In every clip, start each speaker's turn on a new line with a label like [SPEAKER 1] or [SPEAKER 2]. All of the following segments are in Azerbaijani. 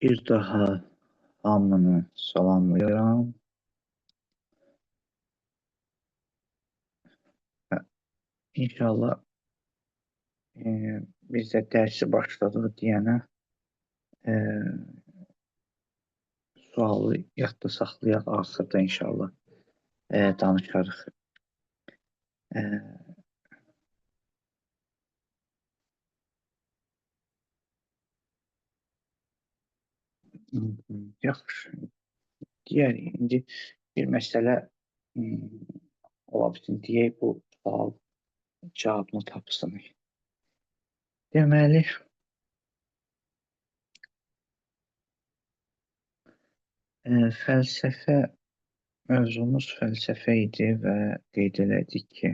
[SPEAKER 1] Bir daha hamını salamlayıram. İnşallah biz də dərsi başladıq deyənə sualı yadda saxlayaq, axırda inşallah danışarıq. Yaxşı. Digər indi bir məsələ ola bilsin deyək, bu sual cavabını tapsın. Deməli, fəlsəfə mövzumuz fəlsəfə idi və qeyd elədik ki,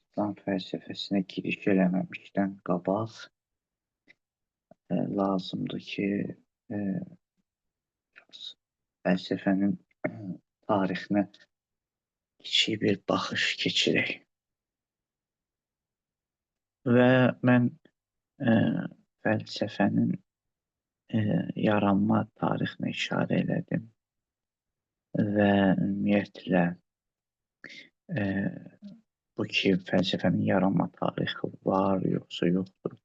[SPEAKER 1] İslam fəlsəfəsinə giriş eləməmişdən qabaq lazımdır ki, fəlsəfənin tarixinə kiçik bir baxış keçirək. Və mən fəlsəfənin yaranma tarixinə işarə elədim və ümumiyyətlə bu ki, fəlsəfənin yaranma tarixi var, yoxsa yoxdur.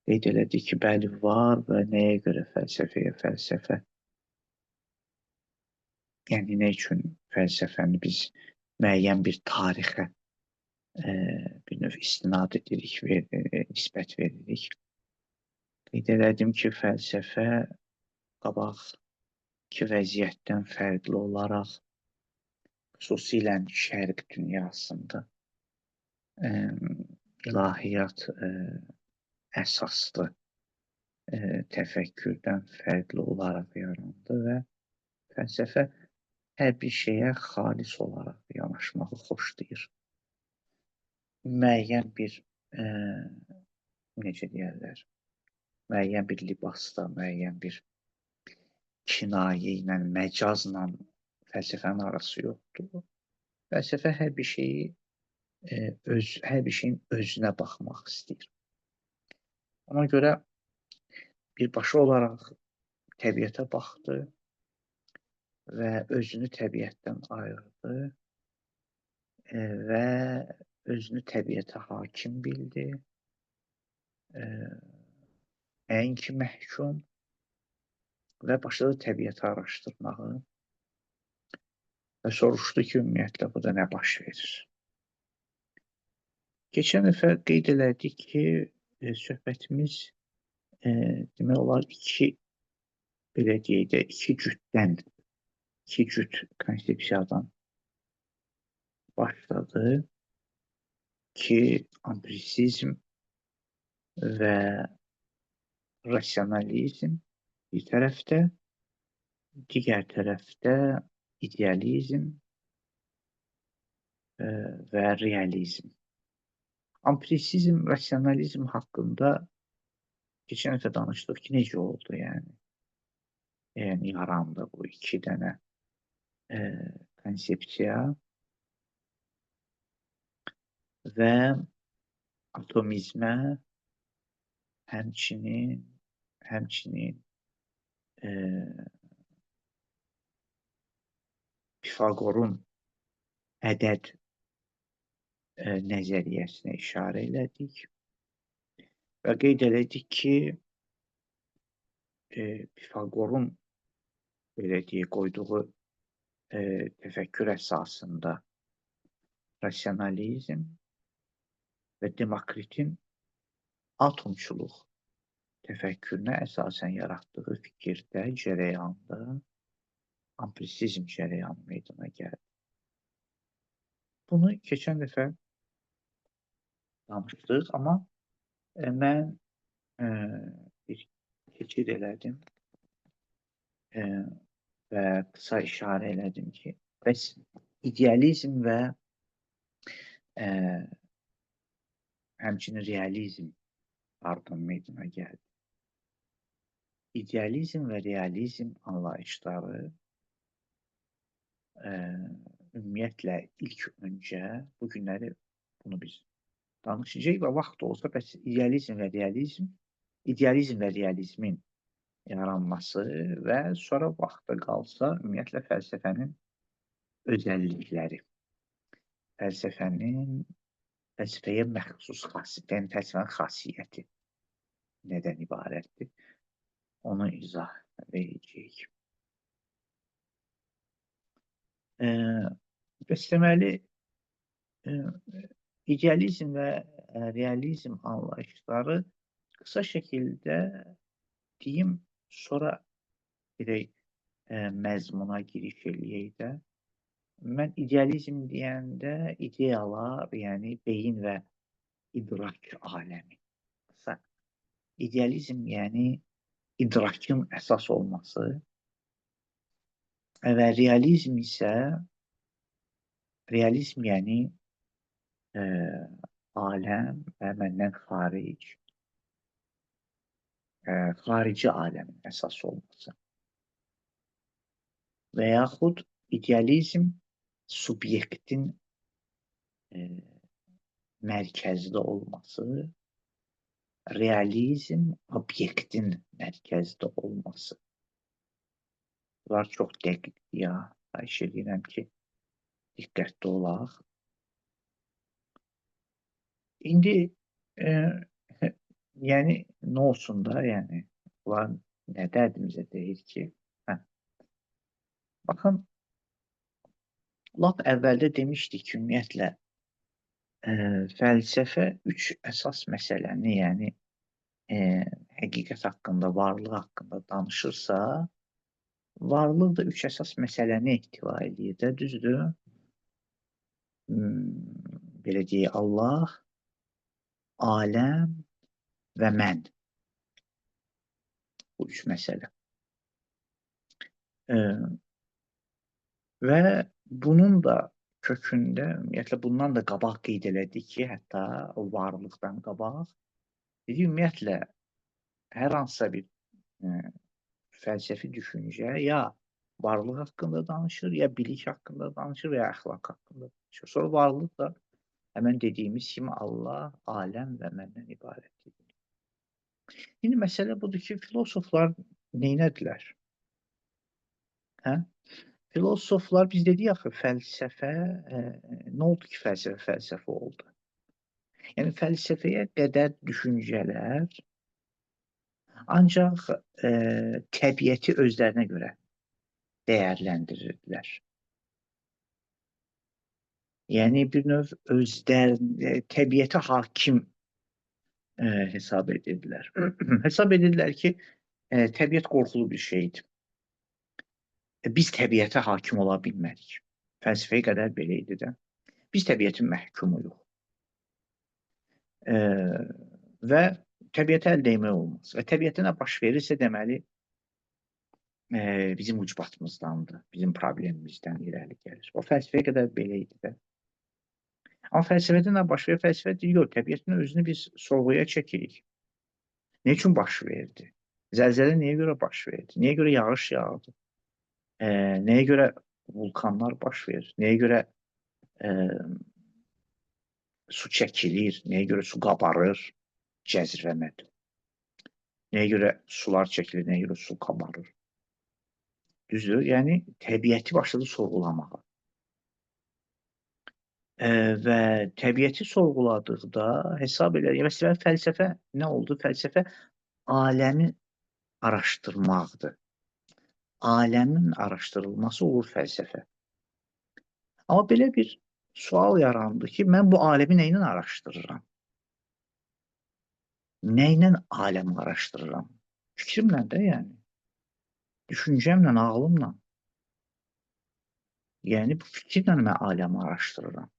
[SPEAKER 1] Qeyd elədik ki, bəli var və nəyə görə fəlsəfəyə fəlsəfə? Yəni, nə üçün fəlsəfəni biz müəyyən bir tarixə bir növ istinad edirik, nisbət veririk. Qeyd elədim ki, fəlsəfə qabaqki vəziyyətdən fərqli olaraq, xüsusilə Şərq dünyasında ilahiyyat əsaslı təfəkkürdən fərqli olaraq yarandı və fəlsəfə hər bir şeyə xalis olaraq yanaşmağı xoşlayır. Müəyyən bir, necə deyərlər, müəyyən bir libasda, müəyyən bir kinayə ilə, məcazla fəlsəfənin arası yoxdur. Fəlsəfə hər bir şeyi, hər bir şeyin özünə baxmaq istəyir. Ona görə birbaşa olaraq təbiətə baxdı və özünü təbiətdən ayırdı və özünü təbiətə hakim bildi. Nəinki məhkum və başladı təbiəti araşdırmağı və soruşdu ki, ümumiyyətlə burada nə baş verir? Keçən dəfə qeyd elədik ki, söhbətimiz demək olar iki, belə deyək də, iki cütdən, iki cüt konsepsiyadan başladı ki, empirisizm və rasionalizm bir tərəfdə, digər tərəfdə idealizm və realizm. Empirisizm, rasionalizm haqqında keçən dəfə danışdıq ki, necə oldu, yəni. Yəni, yarandı bu iki dənə konsepsiya və atomizmə həmçinin Pifaqorun ədəd nəzəriyyəsinə işarə elədik və qeyd elədik ki, Pifaqorun belə deyək, qoyduğu təfəkkür əsasında rasionalizm və Demokritin atomçuluq təfəkkürünə əsasən yaratdığı fikirdə, cərəyanda empirisizm cərəyanı meydana gəldi. Bunu keçən dəfə danışdıq, amma mən bir keçid elədim və qısa işarə elədim ki, bəs idealizm və həmçinin realizm hardan meydana gəldi? İdealizm və realizm anlayışları ümumiyyətlə ilk öncə bu günləri bunu biz danışacağıq və vaxt olsa bəs idealizm və realizm, idealizm və realizmin yaranması və sonra vaxta qalsa ümumiyyətlə fəlsəfənin özəllikləri, fəlsəfənin fəlsəfəyə məxsus xasiyyət, yəni fəlsəfənin xasiyyəti nədən ibarətdir? Onu izah verəcəyik. Bəs deməli, idealizm və realizm anlayışları qısa şəkildə deyim, sonra gedək məzmuna giriş eləyək də. Mən idealizm deyəndə ideyalar, yəni beyin və idrak aləmi. Qısa. İdealizm, yəni idrakın əsas olması və realizm isə realizm yəni aləm və məndən xaric, xarici aləmin əsas olması. Və yaxud idealizm subyektin mərkəzdə olması, realizm obyektin mərkəzdə olması. Bunlar çox dəqiqdir ya. Xahiş edirəm ki, diqqətli olaq. İndi yəni nə olsun da, yəni bunlar nə dərdimizə deyir ki, hə. Baxın, lap əvvəldə demişdik ki, ümumiyyətlə fəlsəfə üç əsas məsələni, yəni həqiqət haqqında, varlıq haqqında danışırsa, varlıq da üç əsas məsələni ehtiva eləyir də, düzdür? Belə deyək, Allah, aləm və mən. Bu üç məsələ. Və bunun da kökündə, ümumiyyətlə, bundan da qabaq qeyd elədik ki, hətta o varlıqdan qabaq, dedik, ümumiyyətlə, hər hansısa bir fəlsəfi düşüncə ya varlıq haqqında danışır, ya bilik haqqında danışır və ya əxlaq haqqında danışır. Sonra varlıq da həmən dediyimiz kimi Allah, aləm və məndən ibarətdir. İndi məsələ budur ki, filosoflar neynədilər? Hə? Filosoflar, biz dedik axı, fəlsəfə, nə oldu ki, fəlsəfə fəlsəfə oldu? Yəni, fəlsəfəyə qədər düşüncələr ancaq təbiəti özlərinə görə dəyərləndirirdilər. Yəni, bir növ özlərinə, təbiətə hakim hesab edirdilər. Hesab edirdilər ki, təbiət qorxulu bir şeydir. Biz təbiətə hakim ola bilmərik. Fəlsəfəyə qədər belə idi də. Biz təbiətin məhkumuyuq. Və təbiətə əl dəymək olmaz. Və təbiətə nə baş verirsə, deməli, bizim ucbatımızdandır, bizim problemimizdən irəli gəlir. O fəlsəfəyə qədər belə idi də. Amma fəlsəfədə nə baş verir? Fəlsəfə deyir, yox, təbiətin özünü biz sorğuya çəkirik. Nə üçün baş verdi? Zəlzələ niyə görə baş verdi? Niyə görə yağış yağdı? Nəyə görə vulkanlar baş verir? Nəyə görə su çəkilir? Nəyə görə su qabarır? Cəzirəmədir. Nəyə görə sular çəkilir? Nəyə görə su qabarır? Düzdür? Yəni, təbiəti başladı sorğulamağa. Və təbiəti sorğuladıqda hesab edər. Məsələn, fəlsəfə nə oldu? Fəlsəfə aləmi araşdırmaqdır. Aləmin araşdırılması olur fəlsəfə. Amma belə bir sual yarandı ki, mən bu aləmi nə ilə araşdırıram? Nə ilə aləmi araşdırıram? Fikrimlə də, yəni. Düşüncəmlə, ağlımla. Yəni, bu fikirlə mən aləmi araşdırıram.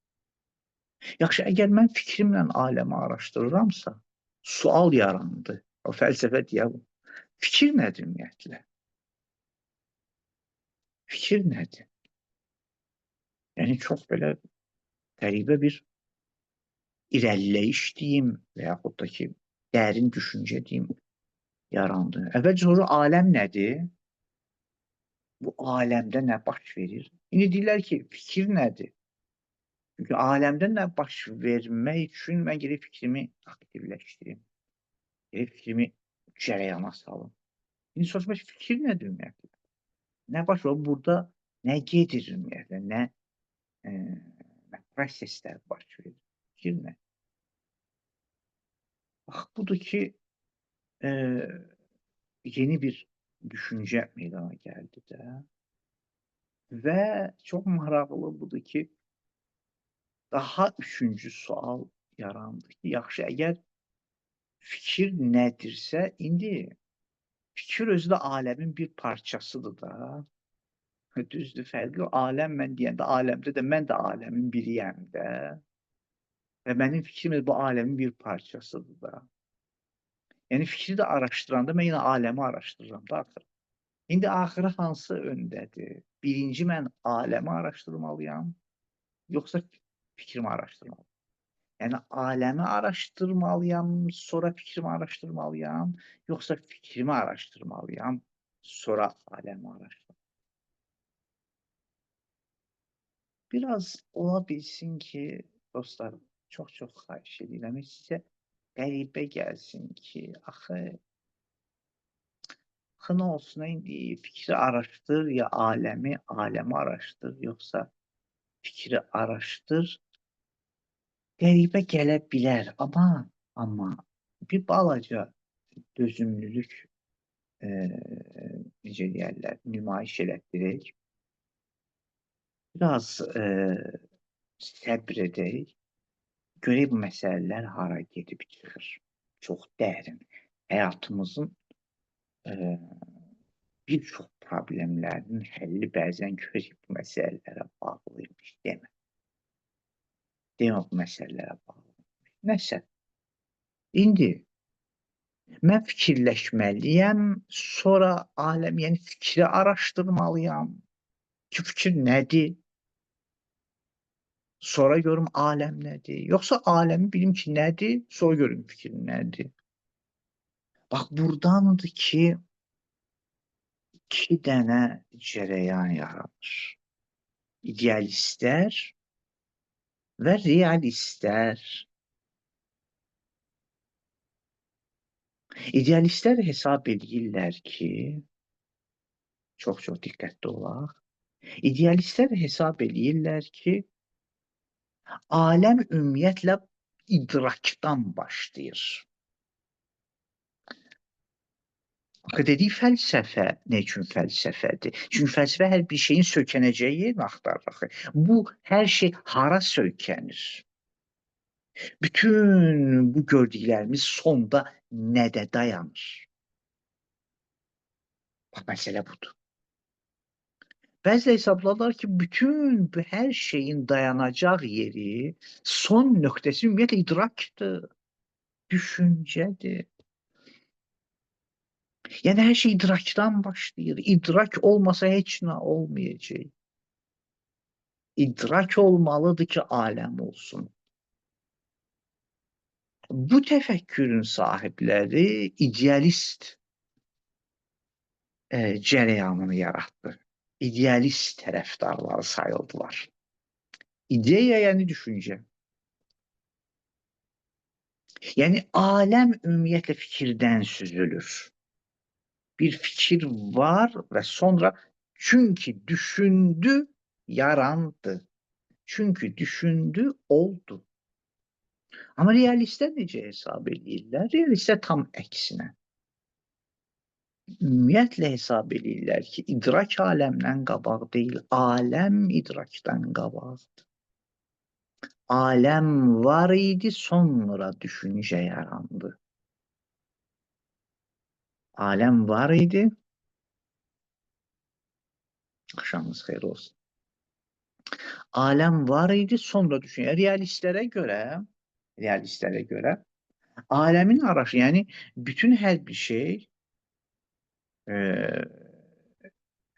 [SPEAKER 1] Yaxşı, əgər mən fikrimlə aləmi araşdırıramsa, sual yarandı. O fəlsəfə deyə bu. Fikir nədir ümumiyyətlə? Fikir nədir? Yəni, çox belə qəribə bir irəliləyiş deyim və yaxud da ki, dərin düşüncə deyim, yarandı. Əvvəlcə sonra aləm nədir? Bu aləmdə nə baş verir? İndi deyirlər ki, fikir nədir? Çünki Çünki aləmdə nə baş vermək üçün mən gerək fikrimi aktivləşdirim. Gerək fikrimi cərəyana salım. İndi soruşmaq fikir nədir ümumiyyətlə? Nə baş verir? Burada nə gedir ümumiyyətlə? Nə proseslər baş verir? Fikir nə? Bax, budur ki, yeni bir düşüncə meydana gəldi də. Və çox maraqlı budur ki, daha üçüncü sual yarandı ki, yaxşı, əgər fikir nədirsə, indi fikir özü də aləmin bir parçasıdır da. Düzdür, fərqli. Aləm mən deyəndə, aləmdə də mən də aləmin biriyəm də. Və mənim fikrim də bu aləmin bir parçasıdır da. Yəni fikri də araşdıranda mən yenə aləmi araşdırıram da axır. İndi axırı hansı öndədir? Birinci mən aləmi araşdırmalıyam, yoxsa fikrimi araşdırmalıyam? Yəni aləmi araşdırmalıyam, sonra fikrimi araşdırmalıyam, yoxsa fikrimi araşdırmalıyam, sonra aləmi araşdırmalıyam? Biraz ola bilsin ki, dostlar, çox-çox xahiş edirəm, sizə qəribə gəlsin ki, axı nə olsun, indi fikri araşdır ya aləmi, aləmi araşdır, yoxsa fikri araşdır. Qəribə gələ bilər, amma bir balaca dözümlülük, necə deyərlər, nümayiş elətdirək, biraz səbr edək, görək bu məsələlər hara gedib çıxır. Çox dərin. Həyatımızın bir çox problemlərinin həlli bəzən görək bu məsələlərə bağlıymış, demə. Demə bu məsələlərə bağlıymış. Nəsə, indi mən fikirləşməliyəm, sonra aləm, yəni fikri araşdırmalıyam ki, fikir nədir? Sonra görüm aləm nədir? Yoxsa aləmi bilim ki, nədir? Sonra görüm fikir nədir? Bax, burdandır ki, iki dənə cərəyan yaranır. İdealistlər və realistlər. İdealistlər hesab edirlər ki, çox-çox diqqətli olaq, idealistlər hesab edirlər ki, aləm ümumiyyətlə idrakdan başlayır. Axı dedik fəlsəfə nə üçün fəlsəfədir? Çünki fəlsəfə hər bir şeyin söykənəcəyi yerini axtarır axı. Bu hər şey hara söykənir? Bütün bu gördüklərimiz sonda nədə dayanır? Bax, məsələ budur. Bəzi hesablarlar ki, bütün bu hər şeyin dayanacaq yeri, son nöqtəsi ümumiyyətlə idrakdır, düşüncədir. Yəni hər şey idrakdan başlayır. İdrak olmasa heç nə olmayacaq. İdrak olmalıdır ki, aləm olsun. Bu təfəkkürün sahibləri idealist cərəyanını yaratdı. İdealist tərəfdarları sayıldılar. İdeya yəni düşüncə. Yəni aləm ümumiyyətlə fikirdən süzülür. Bir fikir var və sonra çünki düşündü, yarandı. Çünki düşündü, oldu. Amma realistlər necə hesab eləyirlər? Realistlər tam əksinə. Ümumiyyətlə hesab eləyirlər ki, idrak aləmdən qabaq deyil, aləm idrakdan qabaqdır. Aləm var idi, sonra düşüncə yarandı. Aləm var idi. Axşamınız xeyir olsun. Aləm var idi, sonra düşüncə. Realistlərə görə aləmin araşı, yəni bütün hər bir şey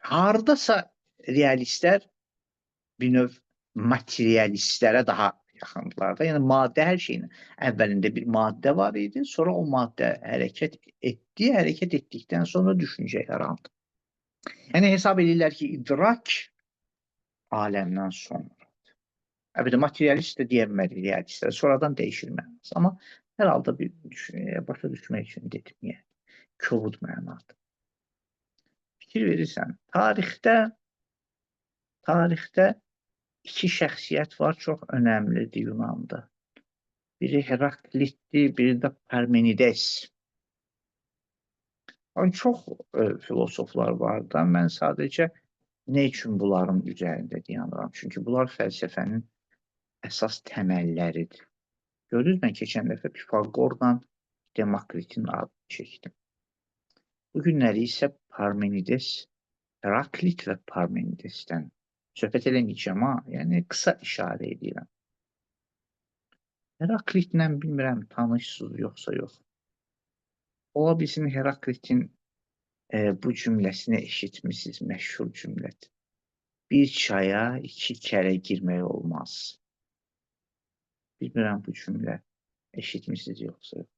[SPEAKER 1] hardasa realistlər bir növ materialistlərə daha yaxındılar da. Yəni maddə hər şeyin əvvəlində bir maddə var idi, sonra o maddə hərəkət etdi, hərəkət etdikdən sonra düşüncə yarandı. Yəni hesab edirlər ki, idrak aləmdən sonradır. Əlbəttə, materialist də deyə bilmərik realistlərə. Sonradan dəyişir mənası. Amma hər halda bir başa düşmək üçün dedim, yəni. Kobud mənada. Fikir verirsən, tarixdə iki şəxsiyyət var, çox önəmlidir Yunanda. Biri Heraklitdir, biri də Parmenides. Yəni, çox filosoflar var da, mən sadəcə nə üçün bunların üzərində dayanıram? Çünki bunlar fəlsəfənin əsas təməlləridir. Gördünüz, mən keçən dəfə Pifaqorla Demokritin adını çəkdim. Bu günləri isə Parmenides, Heraklit və Parmenidesdən söhbət eləməyəcəm ha, yəni qısa işarə edirəm. Heraklitlə bilmirəm tanışsınız yoxsa yox. Ola bilsin Heraklitin bu cümləsini eşitmişsiniz, məşhur cümlədir. Bir çaya iki kərə girmək olmaz. Bilmirəm bu cümlə eşitmişsiniz yoxsa yox.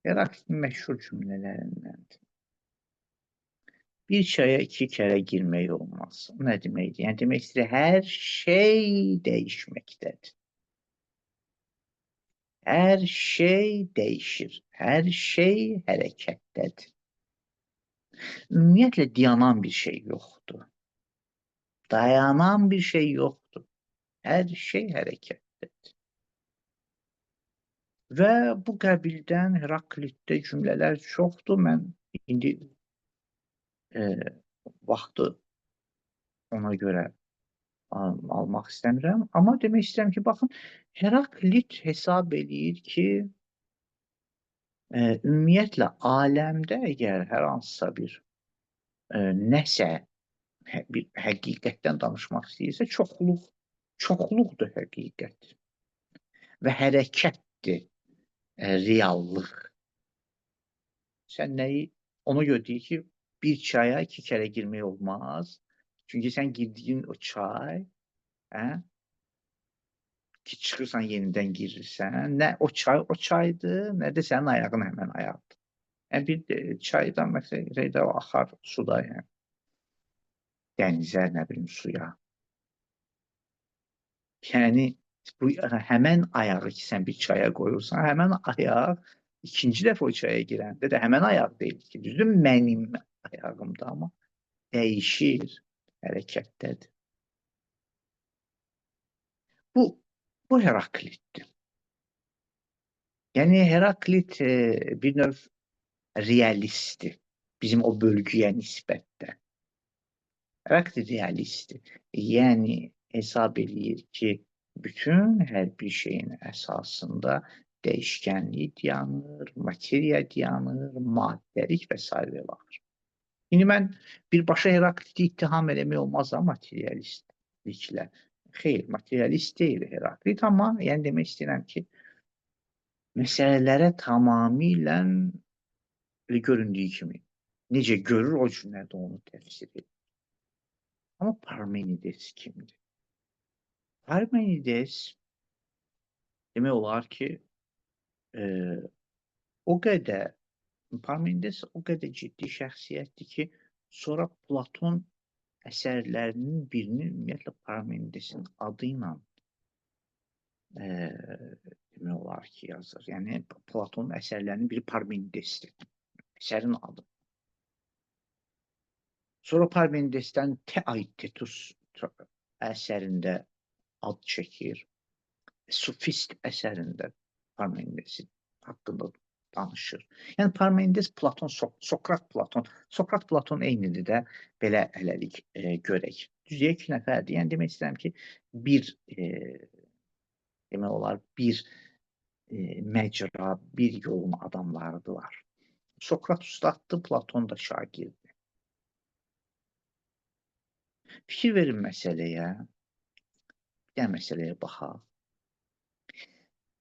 [SPEAKER 1] Heraklitin məşhur cümlələrindəndir. Bir çaya iki kərə girmək olmaz. O nə deməkdir? Yəni demək istəyir, hər şey dəyişməkdədir. Hər şey dəyişir. Hər şey hərəkətdədir. Ümumiyyətlə dayanan bir şey yoxdur. Dayanan bir şey yoxdur. Hər şey hərəkətdədir. Və bu qəbildən Heraklitdə cümlələr çoxdur. Mən indi vaxtı ona görə almaq istəmirəm. Amma demək istəyirəm ki, baxın, Heraklit hesab eləyir ki, ümumiyyətlə aləmdə əgər hər hansısa bir nəsə bir həqiqətdən danışmaq istəyirsə, çoxluqdur həqiqət və hərəkətdir reallıq. Sən nəyi, ona görə deyir ki, bir çaya iki kərə girmək olmaz. Çünki sən girdiyin o çay, ki çıxırsan yenidən girirsən, nə o çay o çaydır, nə də sənin ayağın həmən ayaqdır. Yəni bir çaydan məsələn axar suda, yəni dənizə, nə bilim suya. Yəni bu həmən ayağı ki sən bir çaya qoyursan, həmən ayaq ikinci dəfə o çaya girəndə də həmən ayaq deyil ki, düzdür mənim ayağımda, amma dəyişir, hərəkətdədir. Bu Heraklitdir. Yəni Heraklit bir növ realistdir. Bizim o bölgüyə nisbətdə. Heraklit realistdir. Yəni hesab eləyir ki, bütün hər bir şeyin əsasında dəyişkənlik dayanır, materiya dayanır, maddəlik və s. var. İndi mən birbaşa Herakliti ittiham eləmək olmaz da materialistliklə. Xeyr, materialist deyil Heraklit, amma yəni demək istəyirəm ki, məsələlərə tamamilə elə göründüyü kimi, necə görür, o cürlərdə onu təfsir edir. Amma Parmenides kimdir? Parmenides demək olar ki, o qədər Parmenides o qədər ciddi şəxsiyyətdir ki, sonra Platon əsərlərinin birini ümumiyyətlə Parmenidesin adı ilə demək olar ki, yazır. Yəni Platonun əsərlərinin biri Parmenidesdir. Əsərin adı. Sonra Parmenidesdən Theaetetus əsərində ad çəkir. Sofist əsərində Parmenidesin haqqında danışır. Yəni Parmenides, Platon, Sokrat, Platon. Sokrat, Platon eynidir də, belə hələlik görək. Düz deyək, iki nəfərdir. Yəni demək istəyirəm ki, bir demək olar bir məcra, bir yolun adamlarıdılar. Sokrat ustaddır, Platon da şagirdi. Fikir verin məsələyə. Bir də məsələyə baxaq.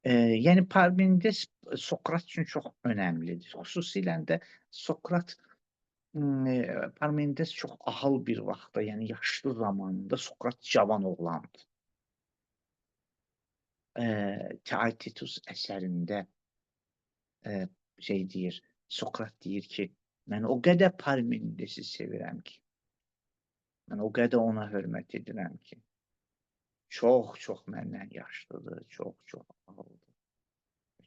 [SPEAKER 1] Yəni Parmenides Sokrat üçün çox önəmlidir. Xüsusilə də Sokrat Parmenides çox ahıl bir vaxtda, yəni yaşlı zamanında Sokrat cavan oğlandı. Theaetetus əsərində şey deyir, Sokrat deyir ki, mən o qədər Parmenidesi sevirəm ki, mən o qədər ona hörmət edirəm ki, Çox-çox məndən yaşlıdır, çox-çox ağıllıdır.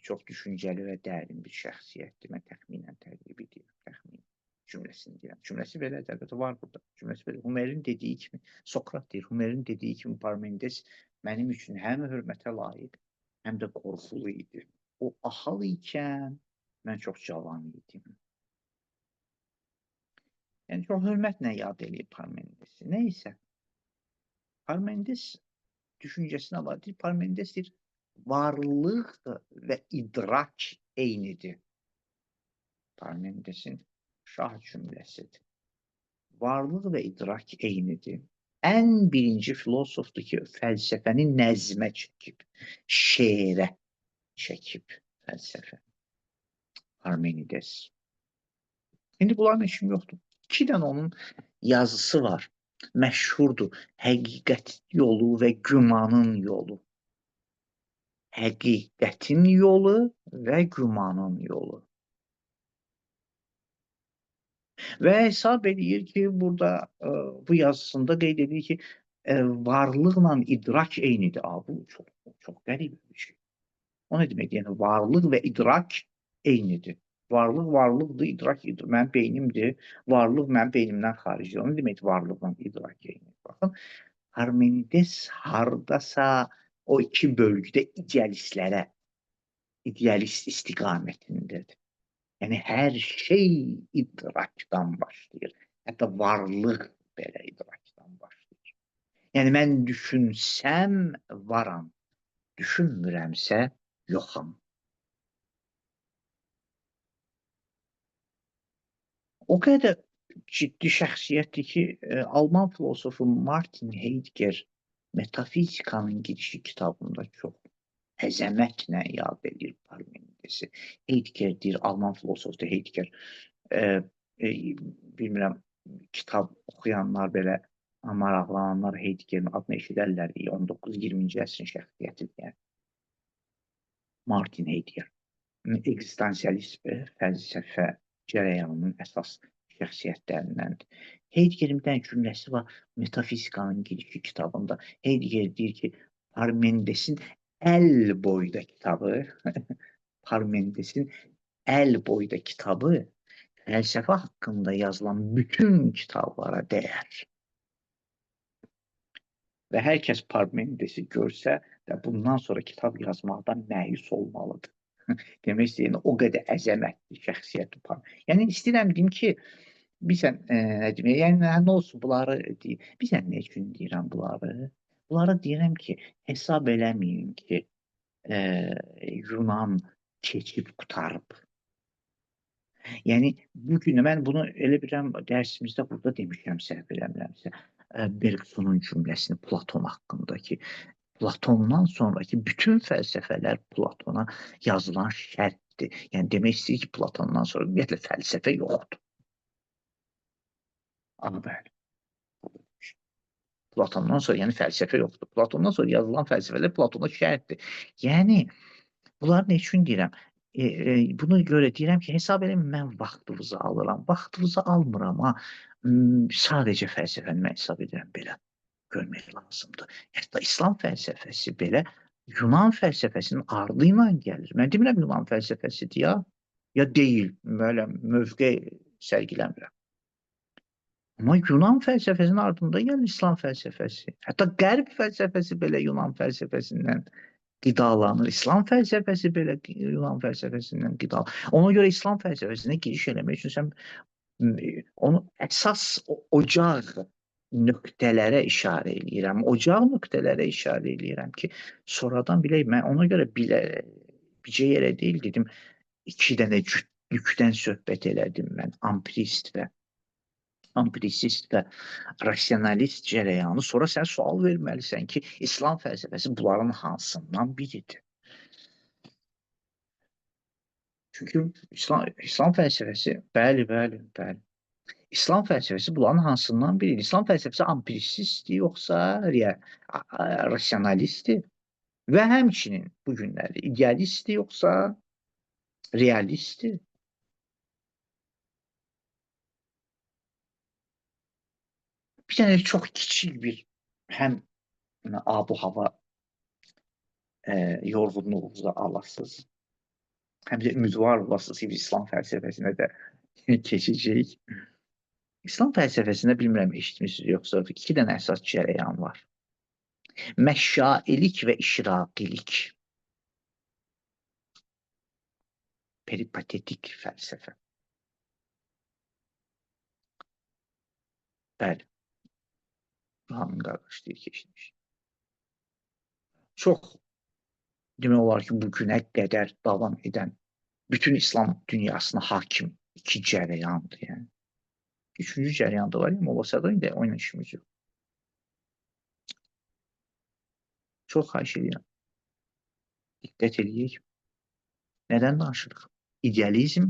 [SPEAKER 1] Çox düşüncəli və dərin bir şəxsiyyətdir. Mən təxminən təqrib edirəm, təxmin cümlesini deyirəm. Cümləsi belədir, əlbəttə var burada. Cümləsi belə. Homerin dediyi kimi, Sokrat deyir, Homerin dediyi kimi Parmenides mənim üçün həm hörmətə layiq, həm də qorxulu idi. O ahal ikən mən çox cavan idim. Yəni çox hörmətlə yad eləyir Parmenidesi. Nəysə, Parmenides düşüncəsinə var. Deyir, Parmenides deyir, varlıq və idrak eynidir. Parmenidesin şah cümləsidir. Varlıq və idrak eynidir. Ən birinci filosofdur ki, fəlsəfəni nəzmə çəkib, şeirə çəkib fəlsəfə. Parmenides. İndi bunların işim yoxdur. İki dənə onun yazısı var. Məşhurdur. Həqiqət yolu və gümanın yolu. Həqiqətin yolu və gümanın yolu. Və hesab edir ki, burada bu yazısında qeyd edir ki, varlıqla idrak eynidir. Bu çox, çox qəribə bir şey. O nə deməkdir? Yəni varlıq və idrak eynidir. Varlıq varlıqdır, idrak mənim beynimdir. Varlıq mənim beynimdən xaricdir. O nə deməkdir varlıqla idrak eynidir? Baxın, Parmenides hardasa o iki bölgüdə idealistlərə, idealist istiqamətindədir. Yəni hər şey idrakdan başlayır. Hətta varlıq belə idrakdan başlayır. Yəni mən düşünsəm varam, düşünmürəmsə yoxam. O qədər ciddi şəxsiyyətdir ki, Alman filosofu Martin Heidegger Metafizikanın girişi kitabında çox əzəmətlə yad edir Parmenidesi. Heidegger deyir, Alman filosofudur Heidegger. Bilmirəm, kitab oxuyanlar belə maraqlananlar Heideggerin adını eşidərlər. 19-20-ci əsrin şəxsiyyətidir. Yəni. Martin Heidegger. Ekzistensialist fəlsəfə cərəyanının əsas şəxsiyyətlərindəndir. Heideggerin bir dənə cümləsi var Metafizikanın girişi kitabında. Heidegger deyir ki, Parmenidesin əl boyda kitabı, Parmenidesin əl boyda kitabı fəlsəfə haqqında yazılan bütün kitablara dəyər. Və hər kəs Parmenidesi görsə və bundan sonra kitab yazmaqdan məyus olmalıdır. Demək istəyirəm, o qədər əzəmətli şəxsiyyət var. Yəni istəyirəm deyim ki, bilirsən, nə deyim, yəni nə olsun bunları deyim. Bilirsən nə üçün deyirəm bunları? Bunları deyirəm ki, hesab eləməyin ki, Yunan keçib qurtarıb. Yəni bu gün mən bunu elə bilirəm dərsimizdə burada demişəm, səhv eləmirəmsə, Bergsonun cümləsini Platon haqqında ki, Platondan sonraki bütün fəlsəfələr Platona yazılan şərtdir. Yəni demək istəyir ki, Platondan sonra ümumiyyətlə fəlsəfə yoxdur. Aha, bəli. Platondan sonra yəni fəlsəfə yoxdur. Platondan sonra yazılan fəlsəfələr Platona şərtdir. Yəni bunları nə üçün deyirəm? Bunu görə deyirəm ki, hesab eləməyin mən vaxtınızı alıram. Vaxtınızı almıram ha. Sadəcə fəlsəfəni mən hesab edirəm belə görmək lazımdır. Hətta İslam fəlsəfəsi belə Yunan fəlsəfəsinin ardı ilə gəlir. Mən demirəm Yunan fəlsəfəsidir ya, ya deyil. Belə mövqe sərgiləmirəm. Amma Yunan fəlsəfəsinin ardında gəlir İslam fəlsəfəsi. Hətta Qərb fəlsəfəsi belə Yunan fəlsəfəsindən qidalanır. İslam fəlsəfəsi belə Yunan fəlsəfəsindən qidalanır. Ona görə İslam fəlsəfəsinə giriş eləmək üçün sən onu əsas ocaq nöqtələrə işarə eləyirəm. Ocaq nöqtələrə işarə eləyirəm ki, sonradan bilək mən ona görə bircə yerə deyil dedim, iki dənə cütlükdən söhbət elədim mən. Ampirist və ampirisist və rasionalist cərəyanı. Sonra sən sual verməlisən ki, İslam fəlsəfəsi bunların hansından biridir? Çünki İslam fəlsəfəsi, bəli, bəli, bəli. İslam fəlsəfəsi bunların hansından biridir? İslam fəlsəfəsi ampirisistdir yoxsa rasionalistdir? Və həmçinin bu günlərdə idealistdir yoxsa realistdir? Bir dənə çox kiçik bir həm Abu hava yorğunluğunuzu alasınız. Həm də ümidvar olasınız ki, biz İslam fəlsəfəsinə də keçəcəyik. İslam fəlsəfəsində bilmirəm eşitmişsiniz yoxsa iki dənə əsas cərəyan var. Məşşailik və işraqilik. Peripatetik fəlsəfə. Bəli. Hamın qardaş deyir ki, eşitmiş. Çox demək olar ki, bugünə qədər davam edən bütün İslam dünyasına hakim iki cərəyandır. Yəni. Üçüncü cərəyan da var, amma olsa da indi onunla işimiz yox. Çox xahiş edirəm. Diqqət eləyək. Nədən danışırıq? İdealizm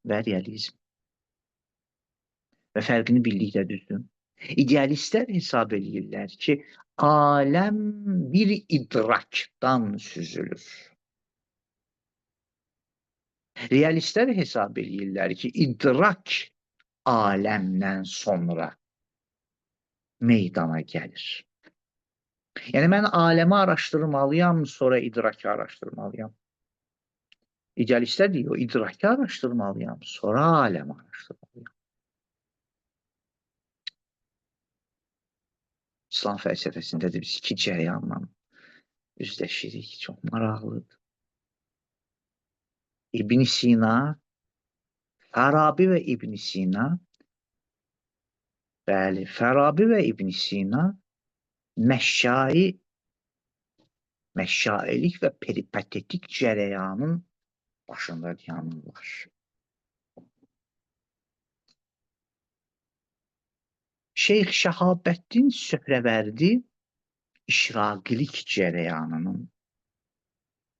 [SPEAKER 1] və realizm. Və fərqini bildikdə düzdür. İdealistlər hesab eləyirlər ki, aləm bir idrakdan süzülür. Realistlər hesab eləyirlər ki, idrak aləmdən sonra meydana gəlir. Yəni mən aləmi araşdırmalıyam, sonra idrakı araşdırmalıyam. İdealistlər deyir, idrakı araşdırmalıyam, sonra aləmi araşdırmalıyam. İslam fəlsəfəsində də biz iki cərəyanla üzləşirik. Çox maraqlıdır. İbn Sina, Farabi və İbn Sina, bəli, Farabi və İbn Sina məşşai, məşşailik və peripatetik cərəyanın başında dayanırlar. Şeyx Şəhabəddin Sührəvərdi işraqilik cərəyanının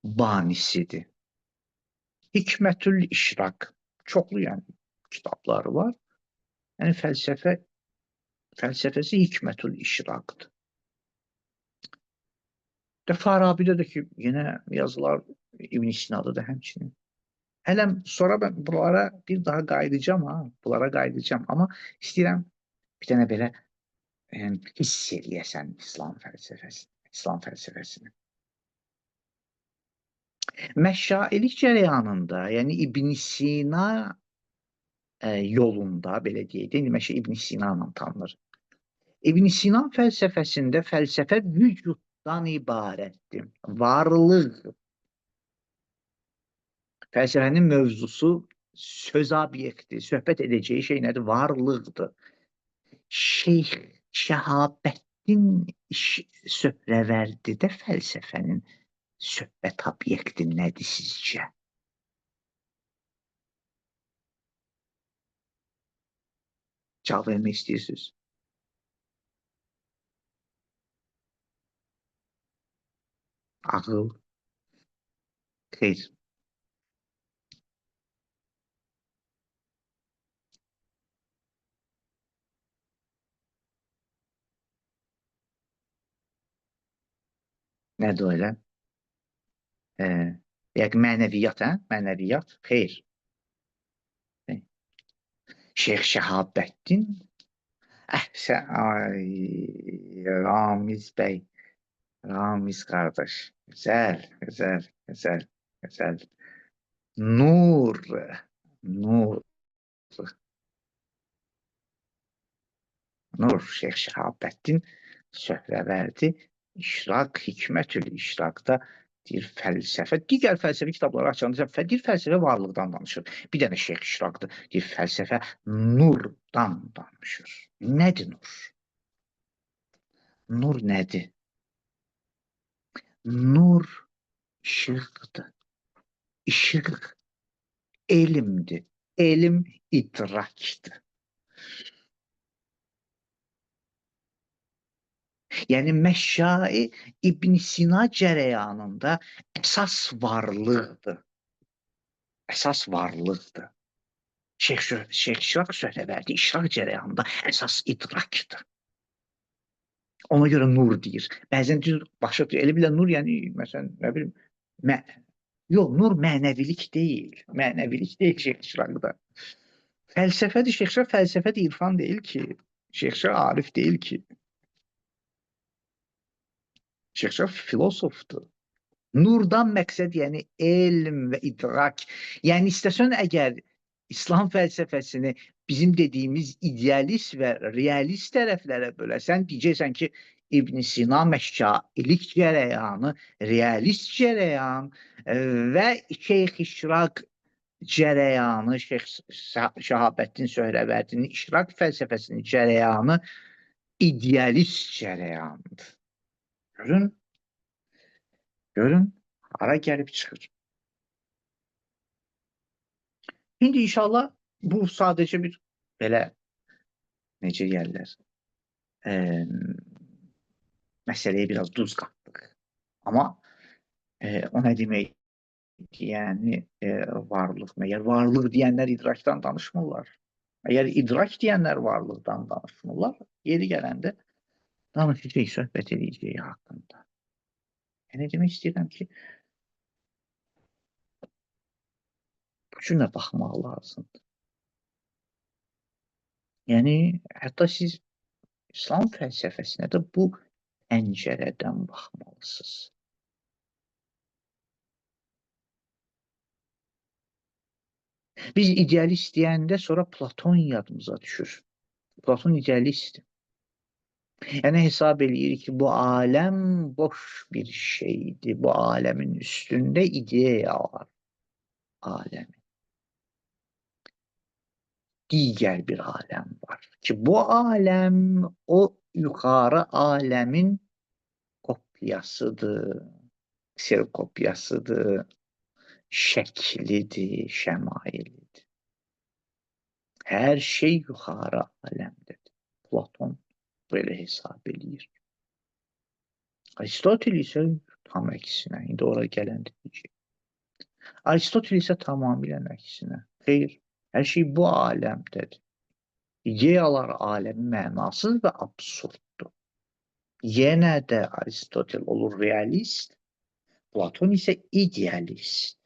[SPEAKER 1] banisidir. Hikmətül İşraq çoxlu yəni kitabları var. Yəni fəlsəfəsi Hikmətül İşraqdır. De Farabi'də də ki, yenə yazılar İbn Sina'da da həmçinin. Hələm sonra mən bunlara bir daha qayıdacağam ha, bunlara qayıdacağam. Amma istəyirəm bir dənə belə hiss eləyəsən İslam fəlsəfəsini, İslam fəlsəfəsini. Məşşailik cərəyanında, yəni İbn Sina yolunda belə deyək də, indi Məşşa İbn Sina ilə tanınır. İbn Sina fəlsəfəsində fəlsəfə vücuddan ibarətdir. Varlıq. Fəlsəfənin mövzusu söz obyekti, söhbət edəcəyi şey nədir? Varlıqdır. Şeyx Şəhabəddin Sührəvərdidə fəlsəfənin söhbət obyekti nədir sizcə? Cavab vermək istəyirsiniz? Ağıl. Xeyr. Nədir o elə? Yəqin mənəviyyat, hə? Mənəviyyat. Xeyr. Şeyx Şəhabəddin əhsən, ay, Ramiz bəy, Ramiz qardaş. Gözəl, gözəl, gözəl, gözəl. Nur, nur. Nur Şeyx Şəhabəddin Sührəvərdi İşraq, Hikmətül İşraqda deyir fəlsəfə, digər fəlsəfi kitabları açanda deyir fəlsəfə varlıqdan danışır. Bir dənə Şeyx İşraqdır, deyir fəlsəfə nurdan danışır. Nədir nur? Nur nədir? Nur işıqdır. İşıq elmdir. Elm idrakdır. Yəni Məşşai İbn Sina cərəyanında əsas varlıqdır. Əsas varlıqdır. Şeyx İşraq Sührəvərdi İşraq cərəyanında əsas idrakdır. Ona görə nur deyir. Bəzən düz başa düşür. Elə bilən nur yəni məsələn nə bilim yox, nur mənəvilik deyil. Mənəvilik deyil Şeyx İşraqda. Fəlsəfədir. Şeyx İşraq fəlsəfədir, irfan deyil ki. Şeyx İşraq arif deyil ki. Şeyx İşraq filosofdur. Nurdan məqsəd yəni elm və idrak. Yəni istəsən əgər İslam fəlsəfəsini bizim dediyimiz idealist və realist tərəflərə böləsən, deyəcəksən ki, İbn Sina məşşailik cərəyanı, realist cərəyan və Şeyx İşraq cərəyanı, Şeyx Şəhabəddin Söhrəvərdinin işraq fəlsəfəsinin cərəyanı idealist cərəyandır. Görün, görün, hara gəlib çıxır. İndi inşallah bu sadəcə bir belə, necə deyərlər, məsələyə biraz duz qatdıq. Amma o nə deməkdir? Yəni varlıq, məgər varlıq deyənlər idrakdan danışmırlar. Əgər idrak deyənlər varlıqdan danışmırlar, yeri gələndə danışacaq, söhbət edəcəyik haqqında. Yəni demək istəyirəm ki, bu cürə baxmaq lazımdır. Yəni hətta siz İslam fəlsəfəsinə də bu pəncərədən baxmalısınız. Biz idealist deyəndə sonra Platon yadımıza düşür. Platon idealistdir. Yəni hesab eləyir ki, bu aləm boş bir şeydir. Bu aləmin üstündə ideya var. Aləmin. Digər bir aləm var ki, bu aləm o yuxarı aləmin kopyasıdır, kserokopyasıdır, şəklidir, şəmailidir. Hər şey yuxarı aləmdədir. Platon belə hesab eləyir. Aristotel isə tam əksinə, indi ora gələndə deyəcək. Aristotel isə tamamilə əksinə. Xeyr, hər şey bu aləmdədir. İdeyalar aləmi mənasız və absurddur. Yenə də Aristotel olur realist, Platon isə idealist.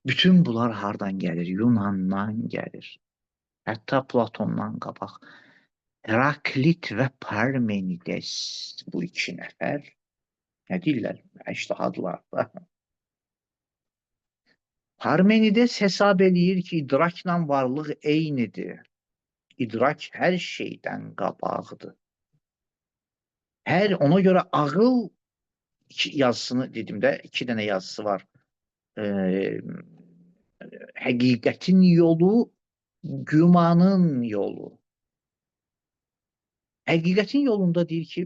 [SPEAKER 1] Bütün bunlar hardan gəlir? Yunandan gəlir. Hətta Platondan qabaq. Heraklit və Parmenides bu iki nəfər nə deyirlər? Əcdahadlar da. Parmenides hesab eləyir ki, idrakla varlıq eynidir. İdrak hər şeydən qabaqdır. Ona görə ağıl iki yazısını dedim də, iki dənə yazısı var. Həqiqətin yolu, gümanın yolu. Həqiqətin yolunda deyir ki,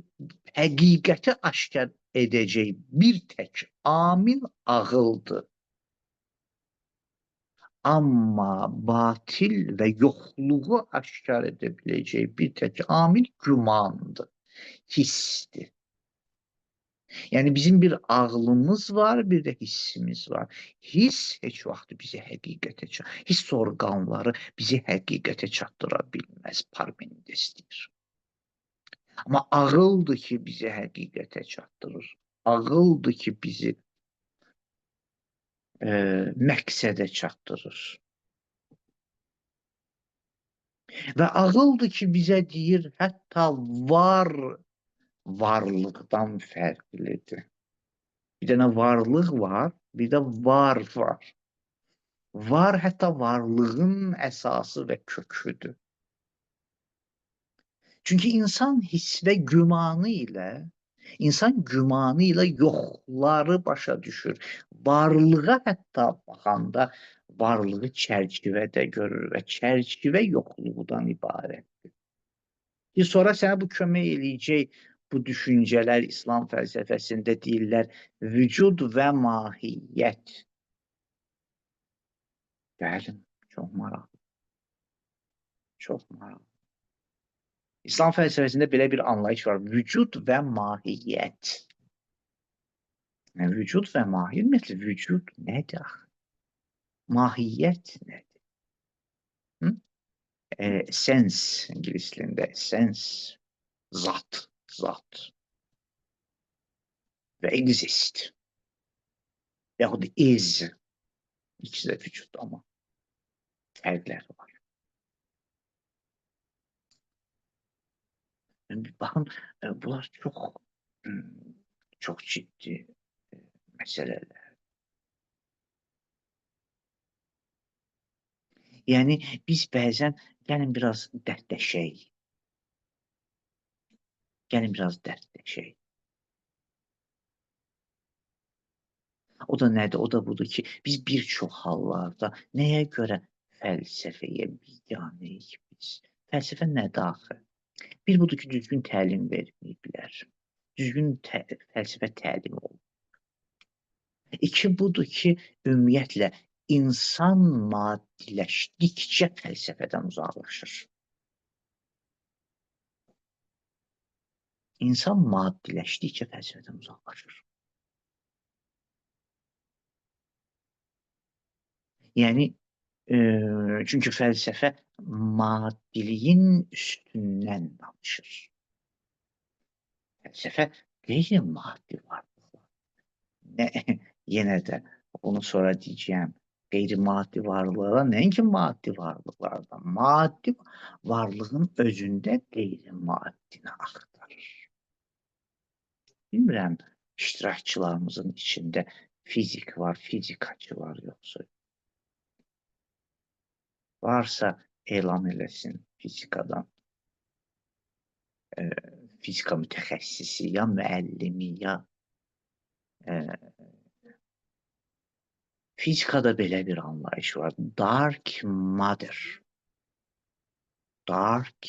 [SPEAKER 1] həqiqəti aşkar edəcək bir tək amil ağıldır. Amma batil və yoxluğu aşkar edə biləcək bir tək amil gümandır, hissdir. Yəni bizim bir ağlımız var, bir də hissimiz var. Hiss heç vaxt bizi həqiqətə hiss orqanları bizi həqiqətə çatdıra bilməz, Parmenides deyir. Amma ağıldır ki, bizi həqiqətə çatdırır. Ağıldır ki, bizi məqsədə çatdırır. Və ağıldır ki, bizə deyir, hətta var varlıqdan fərqlidir. Bir dənə varlıq var, bir də var var. Var hətta varlığın əsası və köküdür. Çünki insan hiss və gümanı ilə, insan gümanı ilə yoxları başa düşür. Varlığa hətta baxanda varlığı çərçivədə görür və çərçivə yoxluqdan ibarətdir. Ki, sonra sənə bu kömək eləyəcək bu düşüncələr İslam fəlsəfəsində deyirlər vücud və mahiyyət. Gəlin, çox maraqlı. Çox maraqlı. İslam fəlsəfəsində belə bir anlayış var. Vücud və mahiyyət. Yəni, vücud və mahiyyət, ümumiyyətlə, vücud nədir axı? Mahiyyət nədir? Hı? Essence, ingilis dilində essence, zat, zat və exist. Yaxud is. İkisi də vücud amma fərqləri var. Baxın, bunlar çox Çox ciddi məsələlər. Yəni biz bəzən gəlin biraz dərdləşək. Gəlin biraz dərdləşək. O da nədir? O da budur ki, biz bir çox hallarda nəyə görə fəlsəfəyə biganəyik biz? Fəlsəfə nədir axı? Bir budur ki, düzgün təlim verməyiblər. Düzgün fəlsəfə təlimi olub. İki budur ki, ümumiyyətlə insan maddiləşdikcə fəlsəfədən uzaqlaşır. İnsan maddiləşdikcə fəlsəfədən uzaqlaşır. Yəni, çünki fəlsəfə maddiliyin üstündən danışır. Fəlsəfə qeyri-maddi varlıqlar. Nə, yenə də bunu sonra deyəcəyəm. Qeyri-maddi varlıqlara, nəinki maddi varlıqlardan, maddi varlığın özündə qeyri-maddini axtarır. Bilmirəm, iştirakçılarımızın içində fizik var, fizikaçı var yoxsa. Varsa elan eləsin fizikadan. Fizika mütəxəssisi, ya müəllimi, ya fizikada belə bir anlayış var. Dark matter. Dark,